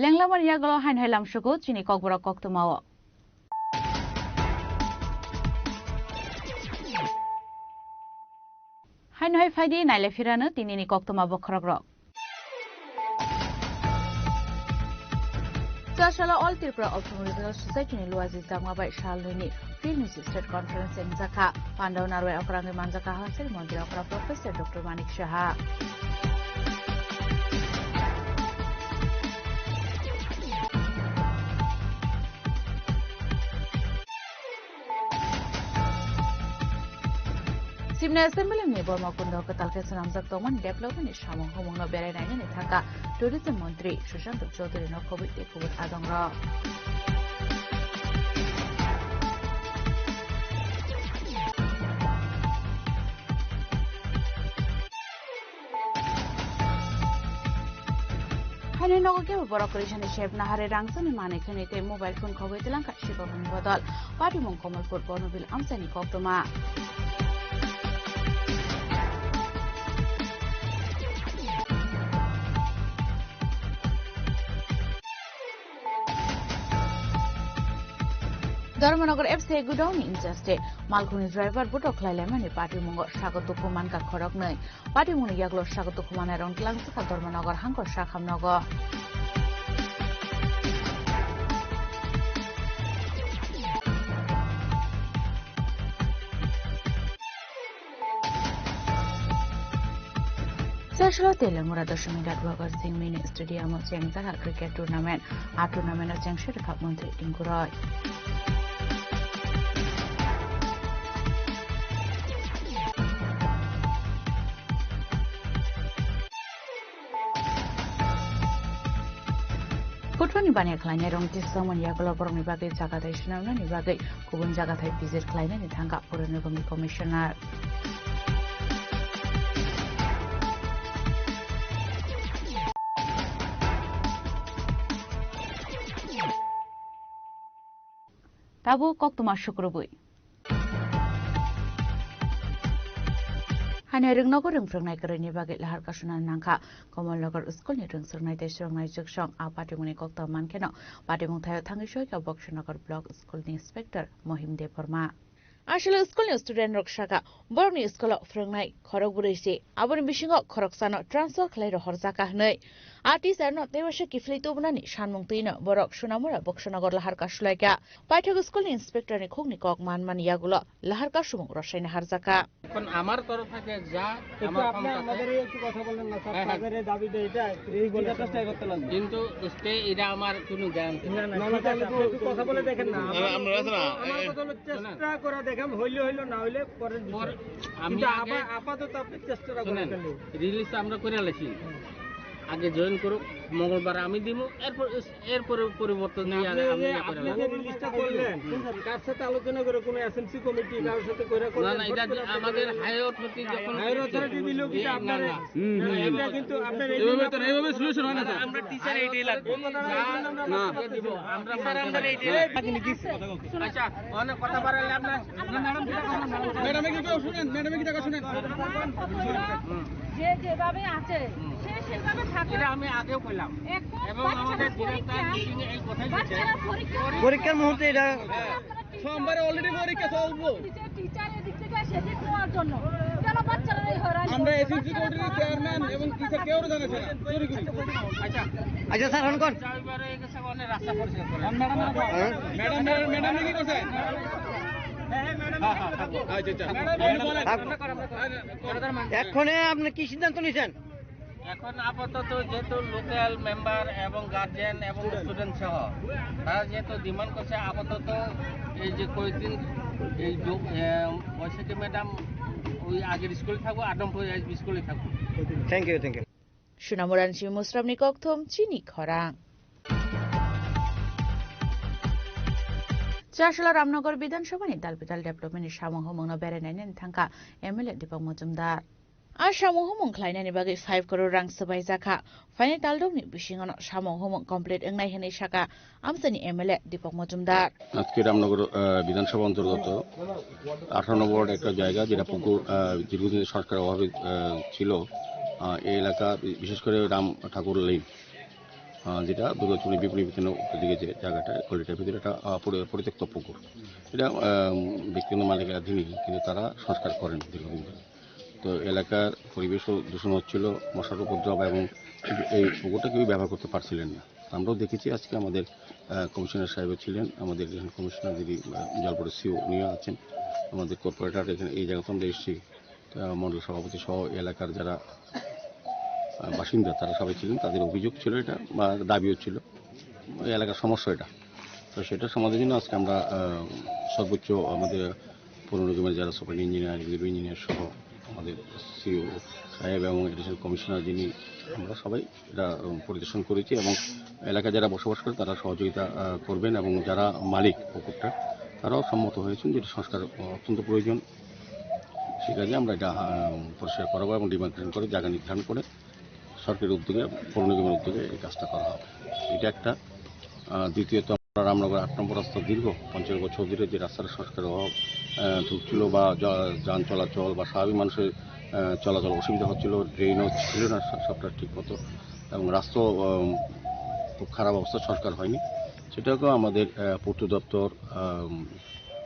Lenglamani yagulo haino hai lamsugo chini kokborok koktwmao. Haino hai phaidi naile phirano tinini koktwma bokhorokrok. Chasala All Tripura Automobiles Society ni luaji jagma bai sal nini Field State Conference wngjakha. Pandao narwai okrangwi manjakha Hasir Montri okra Professor Doctor Manik Saha. Simna Assembly ni Borma Kundo kwtal khe swnamjak tongmani development ni samung humung no berai nainani thangkha Tourism Montri Sushant Chowdhury no khobwi tei kubun adongrok. Haino nogo kebo borok kwrwisani sep nahare rangchakni manwi khwnwi tei mobile phone khogwi twlangkha sikokni bodol. Patimung Kamalpur Bonobil amchaini koktwma. Dharmanagar F C I godown ni incharge tei malkhungni driver botok khlai laimani patimungo sago tuku mankha khoroknwi. Patimungni yagulo sago tuku manai rong tlang sakha Dharmanagar hangkor sakham nogo. Chaslo Telemura Doshami Gatwagar Singh Mini Stadium o chengjak cricket tournament. A tournament o chengsi rwkha Montri Tinku Roy. Kuthoni baniya khlainai rong tisongmani yagulo borokni bagwi jaga thai swnamnani bagwi kubun jaga thai visit khlainani thangkha Purani Bhumi Commissioner. Tabuk koktwma sukrubwi. Hani rwngnogo rwngphrwngnai kwrwini bagwi lahar kasuna nangkha. Kamalnagar school ni rwngswrwngnai tei swrwngnai jwksong a patimungni koktwma mankheno patimung thaio thangwi soikha Boksanagar block school ni inspector Mohim Debbarma. Aswk school ni student rok sakha, borokni school o phwrwngnai khorok bwrwi se. Aboni bisingo khoroksano transfer khlai rohorjakha hwnwi a teacher no teiwasa kiphilwi tubunani sanmung twino borok Sonamura Boksanagar lahar kasulaikha. Paithak school ni inspector ni khukni kok manmani yagulo lahar kasumung rosaina harjakha. এখন আমার তরফ থেকে যা একটু আমার আপনি ক্ষমতা আমাদের আছে। এই একটু কথা বলেন না, স্যার, হ্যাঁ, হ্যাঁ। তাদের এই দাবিটা এটা একটু এই বলে জিজ্ঞাসা করতে লাগবে। কিন্তু স্টে এটা আমার কোনো গ্যারান্টি না, না, না, না, ঠিক আছে, আপনি একটু কথা বলে দেখেন না। না, আমরা আছে না, আমার এই কথা হলো চেষ্টা করে দেখেন, হইলে হইলো, না হইলে পরের বিষয়। পরে আমি কিন্তু আগে আপা-, আপাতত আপনি চেষ্টাটা করে শুনেন, ফেলুন। রিলিজ আমরা করে আলাইছি। হুম। আগে জয়েন করুক, মঙ্গলবার আমি দিব, এরপর এরপরে পরিবর্তন না, দিয়ে আপনি আমি যে, ইয়ে করে আপনি যে নেব। রিলিজটা করলেন, হুম। কার সাথে আলোচনা করে, কোনো এসএমসি কমিটি, কারোর সাথে করে না, করলেন, না, এটা হঠাৎ করে আমাদের করলেন? হায়ার অথরিটি যখন হায়ার অথরিটি দিল কি না, আপনার না। হুম, হুম, হুম। এটা কিন্তু আপনার এই এভাবে তো, এইভাবে সলিউশন হয় না, স্যার। আমরা টিচার এইটাই লাগবে। না। আমরা স্যার, আমরা এইটাই লাগবে। আচ্ছা, অনেক কথা বাড়ালে আপনার ম্যাডামে কি কথা শুনেন? ম্যাডামে কি কথা শুনেন? যে যেভাবে আছে, হুম। সে সেভাবে থাকে। এটা আমি আগেও কইলাম। এখন এবং বাচ্চারা আমাদের ডিরেক্টর পরীক্ষা, মিটিংয়ে এই কথাই বলছে। বাচ্চারা পরীক্ষা পরীক্ষার মুহূর্তে এটা হ্যাঁ। সোমবারে already পরীক্ষা চলবো। টিচার, টিচার এদিক থেকে সেদিক নেওয়ার জন্য। কেন বাচ্চারা এই হয়রানি আমরা করছে? এসএমসি বাচ্চারা বোর্ডের পড়াশোনা চেয়ারম্যান এবং টিচার কেউ জানাচ্ছে না। চুরি করি। আচ্ছা। আচ্ছা, স্যার, হন কোন? যাও, এবারে এই গেছে, অনেক রাস্তা পরিষ্কার করে। Madam, madam, madam, madam, madam কি করছে? হ্যাঁ, হ্যাঁ, ম্যাডাম। আচ্ছা, আচ্ছা। ম্যাডাম, ম্যাডাম বলেন। থাক। এক্ষণে আপনি কি সিদ্ধান্ত নিয়েছেন? এখন আপাতত যেহেতু লোকাল মেম্বার এবং গার্জিয়ান এবং স্টুডেন্ট সহ তারা যেহেতু ডিমান্ড করছে, আপাতত এই যে কয়েকদিন এই জ-, এ, বৈশাখী ম্যাডাম ওই আগের স্কুলে থাকবো, আট নম্বর এইচবি স্কুলে থাকবো। Thank you, thank you. Sunamuran si musramni kokthum chini khorang. Chasla Ramnagar Bidhan Sabha ni dal bidal development ni samung humung no berai nai nani thangkha M L A Deepak Majumdar. A samung humung khlainani bagwi five crore rang swbaijakha. Phainai taldokni bisingono samung humung complete wngnai hwnwi sakha amchaini M L A Deepak Majumdar. আজকে রামনগর, আহ, বিধানসভা অন্তর্গত আঠারো নম্বর ওয়ার্ড একটা জায়গা, যেটা পুকুর, আহ, দীর্ঘদিন সংস্কারের অভাবে, আহ, ছিল। আহ, এই এলাকা, বিশেষ করে রাম ঠাকুর লেন, আহ, যেটা দুর্গাচুরি বিপণী বিতানের উত্তর দিকে যে জায়গাটা, গলিটার ভিতরে একটা, আহ, পরি-, পরিত্যক্ত পুকুর। এটা, আহ, ব্যক্তিগত মালিকানাধীনই, কিন্তু তারা সংস্কার করেন দীর্ঘদিন ধরে। তো এলাকার পরিবেশও দূষণ হচ্ছিল, মশার উপদ্রব, এবং এই পুকুরটা কেউ ব্যবহার করতে পারছিলেন না। আমরাও দেখেছি, আজকে আমাদের, আহ, কমিশনার সাহেব ছিলেন, আমাদের ইরিগেশন কমিশনার যিনি, আহ, জলপথের সিও, উনিও আছেন, আমাদের কর্পোরেটর এখানে এই জায়গাতে আমরা এসেছি, আহ, মণ্ডল সভাপতি সহ এলাকার যারা, আহ, বাসিন্দা তারা সবাই ছিলেন, তাদের অভিযোগ ছিল এটা বা দাবিও ছিল। এই এলাকার সমস্যা এটা। তো সেটা সমাধানের জন্য আজকে আমরা, আহ, সর্বোচ্চ আমাদের পৌর নিগমের যারা সুপার ইঞ্জিনিয়ার, এক্সিকিউটিভ ইঞ্জিনিয়ার সহ আমাদের সিইও সাহেব এবং অ্যাডিশনাল কমিশনার যিনি, আমরা সবাই এটা, উম, পরিদর্শন করেছি এবং এলাকায় যারা বসবাস করে তারা সহযোগিতা, আহ, করবেন এবং যারা মালিক পুকুরটা তারাও সম্মত হয়েছেন যে এটা সংস্কার, আহ, অত্যন্ত প্রয়োজন। সে কাজে আমরা এটা, আহ, পরিষ্কার করাবো এবং ডিমার্কেশন করে জায়গা নির্ধারণ করে সরকারের উদ্যোগে, পৌর নিগমের উদ্যোগে এই কাজটা করা হবে। এটা একটা। আহ, দ্বিতীয়ত, আমরা রামনগর আট নম্বর রাস্তা দীর্ঘ পঞ্চাশ বছর ধরে যে রাস্তার সংস্কারের অভাব, আহ, ঢুকছিল বা যা-, যান চলাচল বা স্বাভাবিক মানুষের, আহ, চলাচল অসুবিধা হচ্ছিল, ড্রেনও ছিল না সব-, সবটা ঠিক মতো, এবং রাস্তাও, আহ, খুব খারাপ অবস্থা, সংস্কার হয়নি। সেটাকেও আমাদের, আহ, পূর্ত দপ্তর, আহ,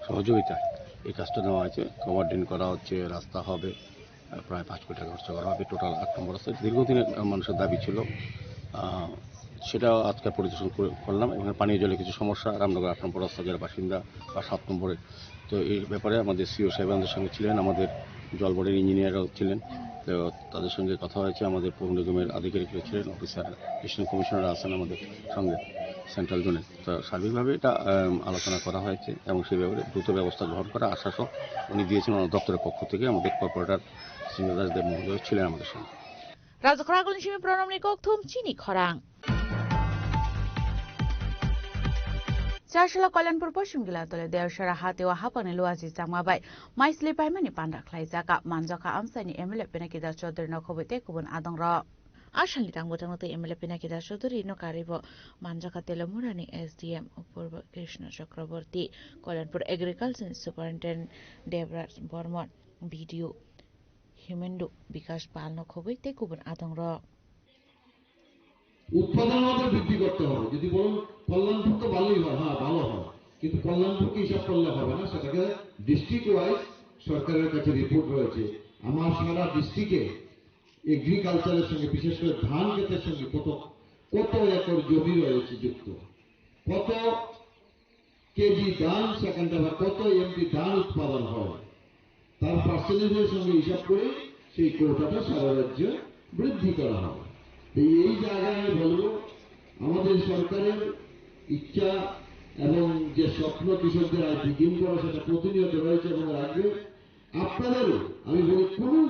সহযোগিতায় এই কাজটা নেওয়া হয়েছে। কভার ড্রেন করা হচ্ছে, রাস্তা হবে, আহ, প্রায় পাঁচ কোটি টাকা খরচা করা হবে। টোটাল আট নম্বর আছে, দীর্ঘদিনের, আহ, মানুষের দাবি ছিল, আহ, সেটা আজকে পরিদর্শন করে, করলাম। এখানে পানীয় জলের কিছু সমস্যা, রামনগর আট নম্বর রাস্তা যারা বাসিন্দা বা সাত নম্বরে, তো এই ব্যাপারে আমাদের সিইও সাহেব আমাদের সঙ্গে ছিলেন, আমাদের জল বোর্ডের ইঞ্জিনিয়ারও ছিলেন। তো তাদের সঙ্গে কথা হয়েছে, আমাদের পৌর নিগমের আধিকারিকরা ছিলেন, অফিসার, অ্যাসিস্ট্যান্ট কমিশনার আছেন আমাদের সঙ্গে সেন্ট্রাল জোনে। তো সার্বিকভাবে এটা, আম, আলোচনা করা হয়েছে এবং সেই ব্যাপারে দ্রুত ব্যবস্থা গ্রহণ করার আশ্বাসও উনি দিয়েছেন ওনার দপ্তরের পক্ষ থেকে। আমাদের কর্পোরেটর শ্রীনিবাস দেব মহোদয় ছিলেন আমাদের সঙ্গে। Rajkhoragulni simi Pranamni kokthum chini khorang. Chasla Kalyanpur Poshim Gilatole Deosara hateo hapangni luaji changma bai maisli paimani panda khlaijak. Manjakha amchaini M L A Pinaki Das Chaudhary nokhobwi tei kubun adongrok. Asalni tang bwthangno tei M L A Pinaki Das Chaudhary no karwi bo manjakha Telamurani S D M Apurba Krishna Chakraborty, Kalyanpur Agriculture Superintendent Devraj Bormon, B D O Himendu Bikash Pal nokhobwi tei kubun adongrok. উৎপাদন আমাদের বৃদ্ধি করতে হবে। যদি বলেন কল্যাণপুর তো ভালোই হয়, হ্যাঁ ভালো হয়, কিন্তু কল্যাণপুরকে হিসাব করলে হবে না, সেটাকে ডিস্ট্রিক্ট ওয়াইজ সরকারের কাছে রিপোর্ট রয়েছে। আমার সারা ডিস্ট্রিক্টে এগ্রিকালচারের সঙ্গে, বিশেষ করে ধান ক্ষেতের সঙ্গে কত কত একর জমি রয়েছে যুক্ত, কত কেজি ধান সেখানটা বা কত এমটি ধান উৎপাদন হয়, তার পার্সেন্টেজের সঙ্গে হিসাব করে সেই কোটাটা সারা রাজ্যে বৃদ্ধি করা হবে। তো এই জায়গায় আমি বলবো, আমাদের সরকারের ইচ্ছা এবং যে স্বপ্ন কৃষকদের আয় দ্বিগুণ করা, সেটা প্রতিনিয়ত রয়েছে এবং রাখবে। আপনাদেরও আমি বলি, কোনো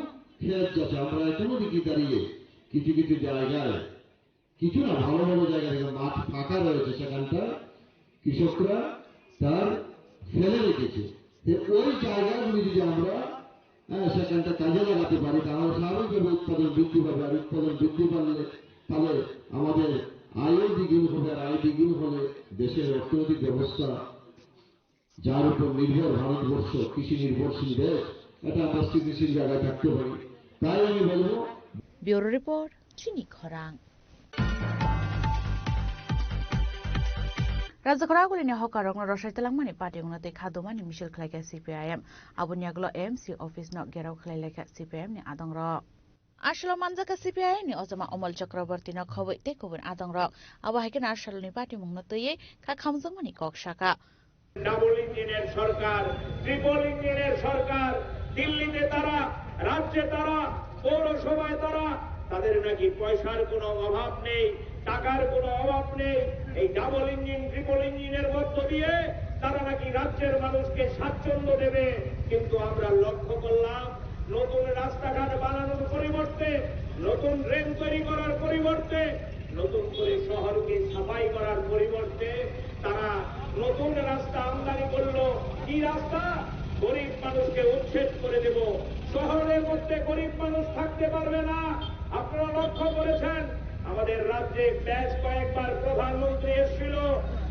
ক্ষেত যাতে আমরা কোনো দিকে দাঁড়িয়ে কিছু কিছু জায়গায় কিছু না, ভালো ভালো জায়গা থেকে মাঠ ফাঁকা রয়েছে, সেখানটা কৃষকরা তার ফেলে রেখেছে। তো ওই জায়গাগুলি যদি আমরা হ্যাঁ, সেখানটা কাজে লাগাতে পারি, তাহলে স্বাভাবিকভাবে উৎপাদন বৃদ্ধি পাবে। আর উৎপাদন বৃদ্ধি পারলে, তাহলে আমাদের আয়ও দ্বিগুণ হবে, আর আয় দ্বিগুণ হলে দেশের অর্থনৈতিক ব্যবস্থা, যার উপর নির্ভর ভারতবর্ষ, কৃষি নির্ভরশীল দেশ, এটা আমরা স্থিতিশীল জায়গায় থাকতে পারি। তাই আমি বলবো, Bureau Report, Chini Khorang. Rajakhoragulini hokarokno rwsai twlangmani party wngna tei kha dumani misil khlaikha C P I M. Aboni yagulo A M C office no gherao khlai laikha C P I M ni adongrok. Asalo manjakha C P I M ni ojama Omol Chakraborty no khobwi tei kubun adongrok. Abo hai kheno asaloni party mungno twiwi kha khamjakmani kok sakha. Double ইঞ্জিনের সরকার, ট্রিপল ইঞ্জিনের সরকার, দিল্লিতে তারা, রাজ্যে তারা, পৌরসভায় তারা, তাদের নাকি পয়সার কোনো অভাব নেই, টাকার কোনো অভাব নেই। এই ডাবল ইঞ্জিন, ট্রিপল ইঞ্জিনের মধ্য দিয়ে তারা নাকি রাজ্যের মানুষকে স্বাচ্ছন্দ্য দেবে। কিন্তু আমরা লক্ষ্য করলাম, নতুন রাস্তাঘাট বানানোর পরিবর্তে, নতুন ড্রেন তৈরি করার পরিবর্তে, নতুন করে শহরকে সাফাই করার পরিবর্তে তারা নতুন রাস্তা আমদানি করলো। কি রাস্তা? গরিব মানুষকে উচ্ছেদ করে দেব, শহরের মধ্যে গরিব মানুষ থাকতে পারবে না। আপনারা লক্ষ্য করেছেন, আমাদের রাজ্যে বেশ কয়েকবার প্রধানমন্ত্রী এসেছিল।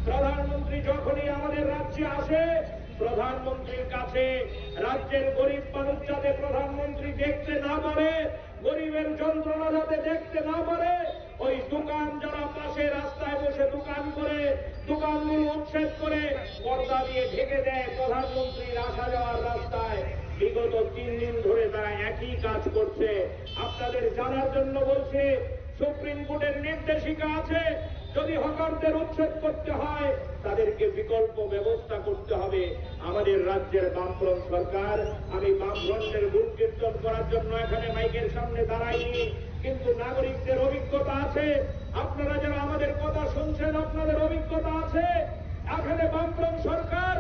প্রধানমন্ত্রী যখনই আমাদের রাজ্যে আসে, প্রধানমন্ত্রীর কাছে রাজ্যের গরিব মানুষ যাতে প্রধানমন্ত্রী দেখতে না পারে, গরিবের যন্ত্রণা যাতে দেখতে না পারে, ওই দোকান যারা পাশে রাস্তায় বসে দোকান করে, দোকানগুলো উচ্ছেদ করে পর্দা দিয়ে ঢেকে দেয় প্রধানমন্ত্রীর আসা যাওয়ার রাস্তায়। বিগত তিন দিন ধরে তারা একই কাজ করছে। আপনাদের জানার জন্য বলছি, সুপ্রিম কোর্টের নির্দেশিকা আছে, যদি হকারদের উচ্ছেদ করতে হয়, তাদেরকে বিকল্প ব্যবস্থা করতে হবে। আমাদের রাজ্যের বামফ্রন্ট সরকার, আমি বামফ্রন্টের গুণকীর্তন করার জন্য এখানে মাইকের সামনে দাঁড়াইনি, কিন্তু নাগরিকদের অভিজ্ঞতা আছে। আপনারা যারা আমাদের কথা শুনছেন, আপনাদের অভিজ্ঞতা আছে। এখানে বামফ্রন্ট সরকার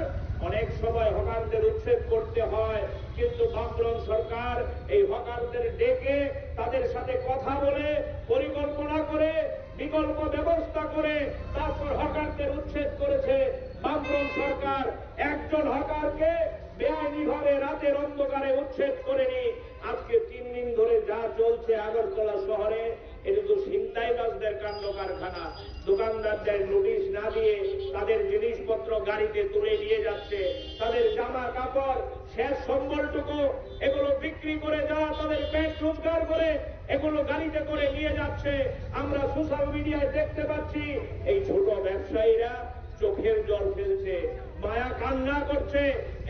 অনেক সময় হকারদের উচ্ছেদ করতে হয়, কিন্তু বামফ্রন্ট সরকার এই হকারদের ডেকে তাদের সাথে কথা বলে, পরিকল্পনা করে, বিকল্প ব্যবস্থা করে তারপর হকারদের উচ্ছেদ করেছে বামফ্রন্ট সরকার। একজন হকারকে বেআইনিভাবে রাতের অন্ধকারে উচ্ছেদ করেনি। আজকে তিন দিন ধরে যা চলছে আগরতলা শহরে, এটা তো ছিনতাইবাজদের কাণ্ড কারখানা। দোকানদারদের নোটিশ না দিয়ে তাদের জিনিসপত্র গাড়িতে তুলে নিয়ে যাচ্ছে, তাদের জামা কাপড়, শেষ সম্বলটুকু, এগুলো বিক্রি করে যারা তাদের পেট রোজগার করে, এগুলো গাড়িতে করে নিয়ে যাচ্ছে। আমরা সোশ্যাল মিডিয়ায় দেখতে পাচ্ছি এই ছোট ব্যবসায়ীরা চোখের জল ফেলছে, মায়া কান্না করছে।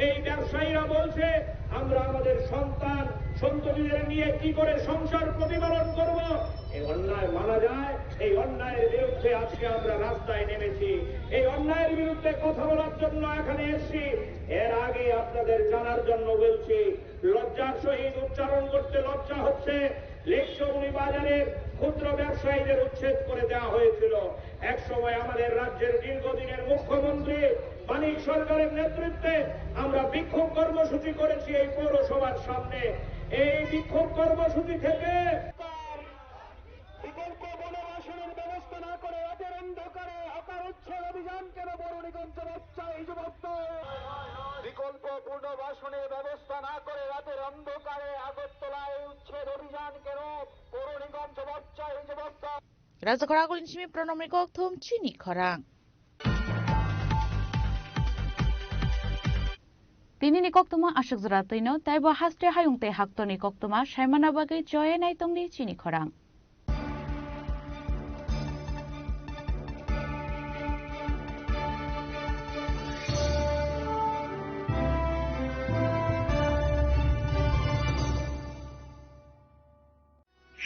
এই ব্যবসায়ীরা বলছে, আমরা আমাদের সন্তান সন্ততিদের নিয়ে কি করে সংসার প্রতিপালন করব? এই অন্যায় মানা যায়। এই অন্যায়ের বিরুদ্ধে আজকে আমরা রাস্তায় নেমেছি। এই অন্যায়ের বিরুদ্ধে কথা বলার জন্য এখানে এসেছি। এর আগে আপনাদের জানার জন্য বলছি, লজ্জার সহিত উচ্চারণ করতে লজ্জা হচ্ছে। লেকচৌনি বাজারের ক্ষুদ্র ব্যবসায়ীদের উচ্ছেদ করে দেওয়া হয়েছিল। এক সময় আমাদের রাজ্যের দীর্ঘদিনের মুখ্যমন্ত্রী মানিক সরকারের নেতৃত্বে আমরা বিক্ষোভ কর্মসূচি করেছি এই পৌরসভার সামনে। এই বিক্ষোভ কর্মসূচি থেকে বিকল্প পুনর্বাসনের ব্যবস্থা না করে রাতের অন্ধকারে হকার উচ্ছেদ অভিযান কেন বরুণীগঞ্জ বিকল্প পুনর্বাসনের ব্যবস্থা না করে রাতের অন্ধকারে আগরতলায় উচ্ছেদ অভিযান কেন? পৌর নিগম জবাব চাই, জবাব চাই। Rajakhor Agulini simi Pranamni kokthum chini khorang. Tini ni koktuma aswk jora twino, tei bo haste hayung tei haktorni koktuma saimana bagwi choye nai tongdi chini khorang.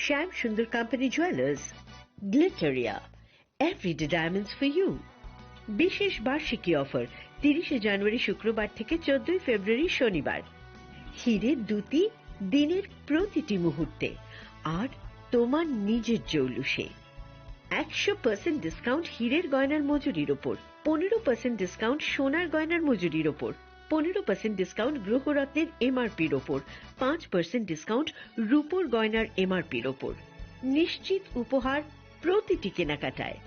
Shyam Sundar Company Jewelers, Glitteria, Everyday Diamonds for You। বিশেষ বার্ষিকী অফার, তিরিশে জানুয়ারি শুক্রবার থেকে চোদ্দই ফেব্রুয়ারি শনিবার। হীরের দ্যুতি দিনের প্রতিটি মুহূর্তে, আর তোমার নিজের জৌলুসে। একশো পার্সেন্ট ডিসকাউন্ট হীরের গয়নার মজুরির ওপর, পনেরো পার্সেন্ট ডিসকাউন্ট সোনার গয়নার মজুরির ওপর, পনেরো পার্সেন্ট ডিসকাউন্ট গ্রহরত্নের এমআরপির ওপর, পাঁচ পার্সেন্ট ডিসকাউন্ট রূপোর গয়নার এমআরপির ওপর। নিশ্চিত উপহার প্রতিটি কেনাকাটায়।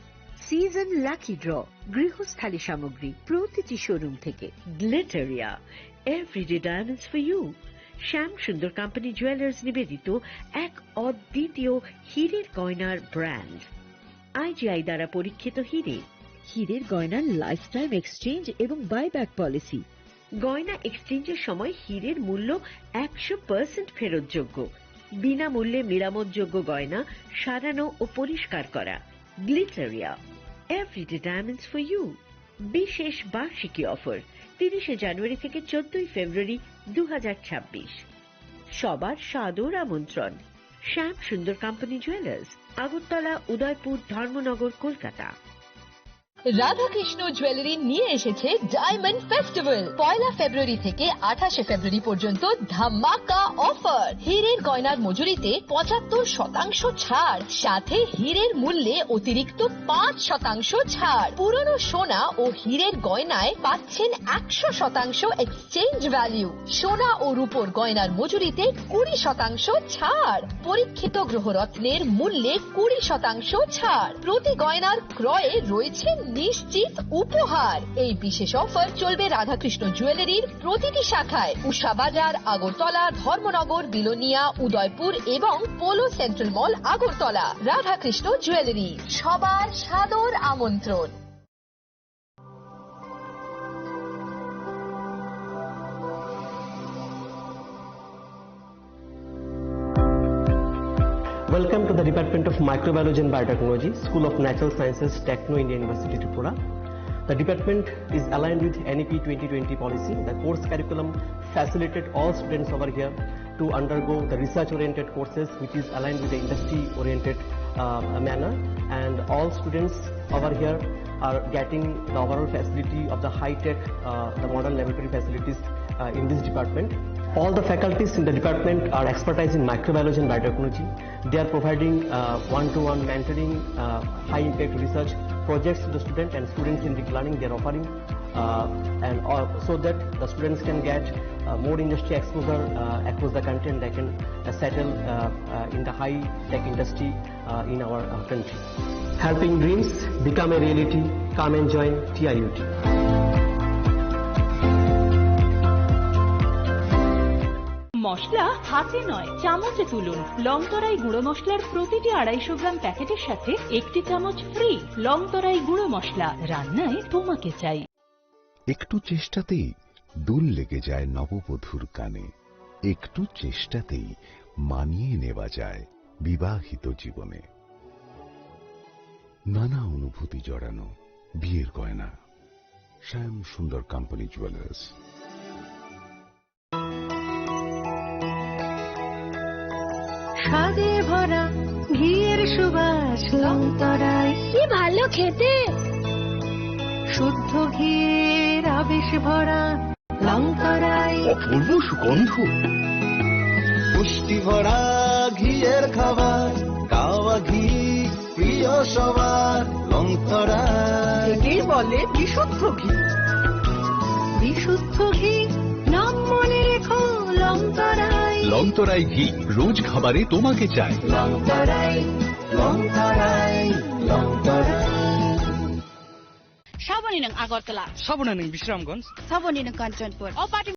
সিজন লাকি ড্র, গৃহস্থালী সামগ্রী প্রতিটি শোরুম থেকে। গ্লিটারিয়া, Everyday Diamonds for You। শ্যাম সুন্দর কোম্পানি জুয়েলার্স নিবেদিত এক অদ্বিতীয় হীরের গয়নার ব্র্যান্ড। আইজিআই দ্বারা পরীক্ষিত হীরে। হীরের গয়নার লাইফ টাইম এক্সচেঞ্জ এবং বাইব্যাক পলিসি। গয়না এক্সচেঞ্জের সময় হীরের মূল্য একশো পার্সেন্ট ফেরতযোগ্য। বিনামূল্যে মেরামতযোগ্য গয়না সারানো ও পরিষ্কার করা। গ্লিটারিয়া, Everyday Diamonds for You। বিশেষ বার্ষিকী অফার, তিরিশে জানুয়ারি থেকে চোদ্দই ফেব্রুয়ারি দু হাজার ছাব্বিশ। সবার সাদর আমন্ত্রণ। শ্যাম সুন্দর কোম্পানি জুয়েলার্স, আগরতলা, উদয়পুর, ধর্মনগর, কলকাতা। রাধাকৃষ্ণ জুয়েলারি নিয়ে এসেছে ডায়মন্ড ফেস্টিভ্যাল। পয়লা ফেব্রুয়ারি থেকে আঠাশে ফেব্রুয়ারি পর্যন্ত ধামাকা অফার। হীরের গয়নার মজুরিতে পঁচাত্তর শতাংশ ছাড়, সাথে হীরের মূল্যে অতিরিক্ত পাঁচ শতাংশ ছাড়। পুরনো সোনা ও হীরের গয়নায় পাচ্ছেন একশো শতাংশ এক্সচেঞ্জ ভ্যালু। সোনা ও রূপোর গয়নার মজুরিতে কুড়ি শতাংশ ছাড়। পরীক্ষিত গ্রহরত্নের মূল্যে কুড়ি শতাংশ ছাড়। প্রতি গয়নার ক্রয়ে রয়েছে নিশ্চিত উপহার। এই বিশেষ অফার চলবে রাধাকৃষ্ণ জুয়েলারির প্রতিটি শাখায়, উষা বাজার, আগরতলা, ধর্মনগর, বিলোনিয়া, উদয়পুর এবং পোলো সেন্ট্রাল মল, আগরতলা। রাধাকৃষ্ণ জুয়েলারি, সবার সাদর আমন্ত্রণ। Welcome to the Department of Microbiology and Biotechnology, School of Natural Sciences, Techno India University, Tripura. The department is aligned with N E P twenty twenty policy. The course curriculum facilitate all students over here to undergo the research-oriented courses, which is aligned with the industry-oriented, uh, manner. And all students over here are getting the overall facility of the high-tech, uh, the modern laboratory facilities, uh, in this department. All the faculties in the department are expertise in microbiology and biotechnology. They are providing, uh, one-to-one mentoring, uh, high-impact research projects to the student and student-centric learning they are offering, uh, and all, so that the students can get, uh, more industry exposure, uh, across the country, and they can, uh, settle, uh, uh, in the high-tech industry, uh, in our, uh, country. Helping dreams become a reality. Come and join T I U T. মশলা হাতে নয়, চামচে তুলুন। লংতরাই গুঁড়ো মশলার প্রতিটি আড়াইশো গ্রাম প্যাকেটের সাথে একটি চামচ ফ্রি। লংতরাই গুঁড়ো মশলা, রান্নায় তোমাকে চাই। একটু চেষ্টাতেই দুল লেগে যায় নববধূর কানে। একটু চেষ্টাতেই মানিয়ে নেওয়া যায় বিবাহিত জীবনে। নানা অনুভূতি জড়ানো বিয়ের গয়না। শ্যাম সুন্দর কোম্পানি জুয়েলার্স। স্বাদে ভরা ঘিয়ের সুবাস লংতরায়। কি ভালো খেতে! শুদ্ধ ঘিয়ের আবেশ ভরা লংতরায়। অপূর্ব সুগন্ধ। পুষ্টি ভরা ঘিয়ের খাবার, গাওয়া ঘি প্রিয় সবার, লংতরায়। একেই বলে বিশুদ্ধ ঘি। বিশুদ্ধ ঘি, নাম মনে রেখো, লংতরায়। লংতরায় ঘি, রোজ খাবারে তোমাকে চাই। লংতরায়, লংতরায়, Longtharai. Saboni nwng Agartala. Saboni nwng Bisramganj. Saboni nwng Kanchanpur. O party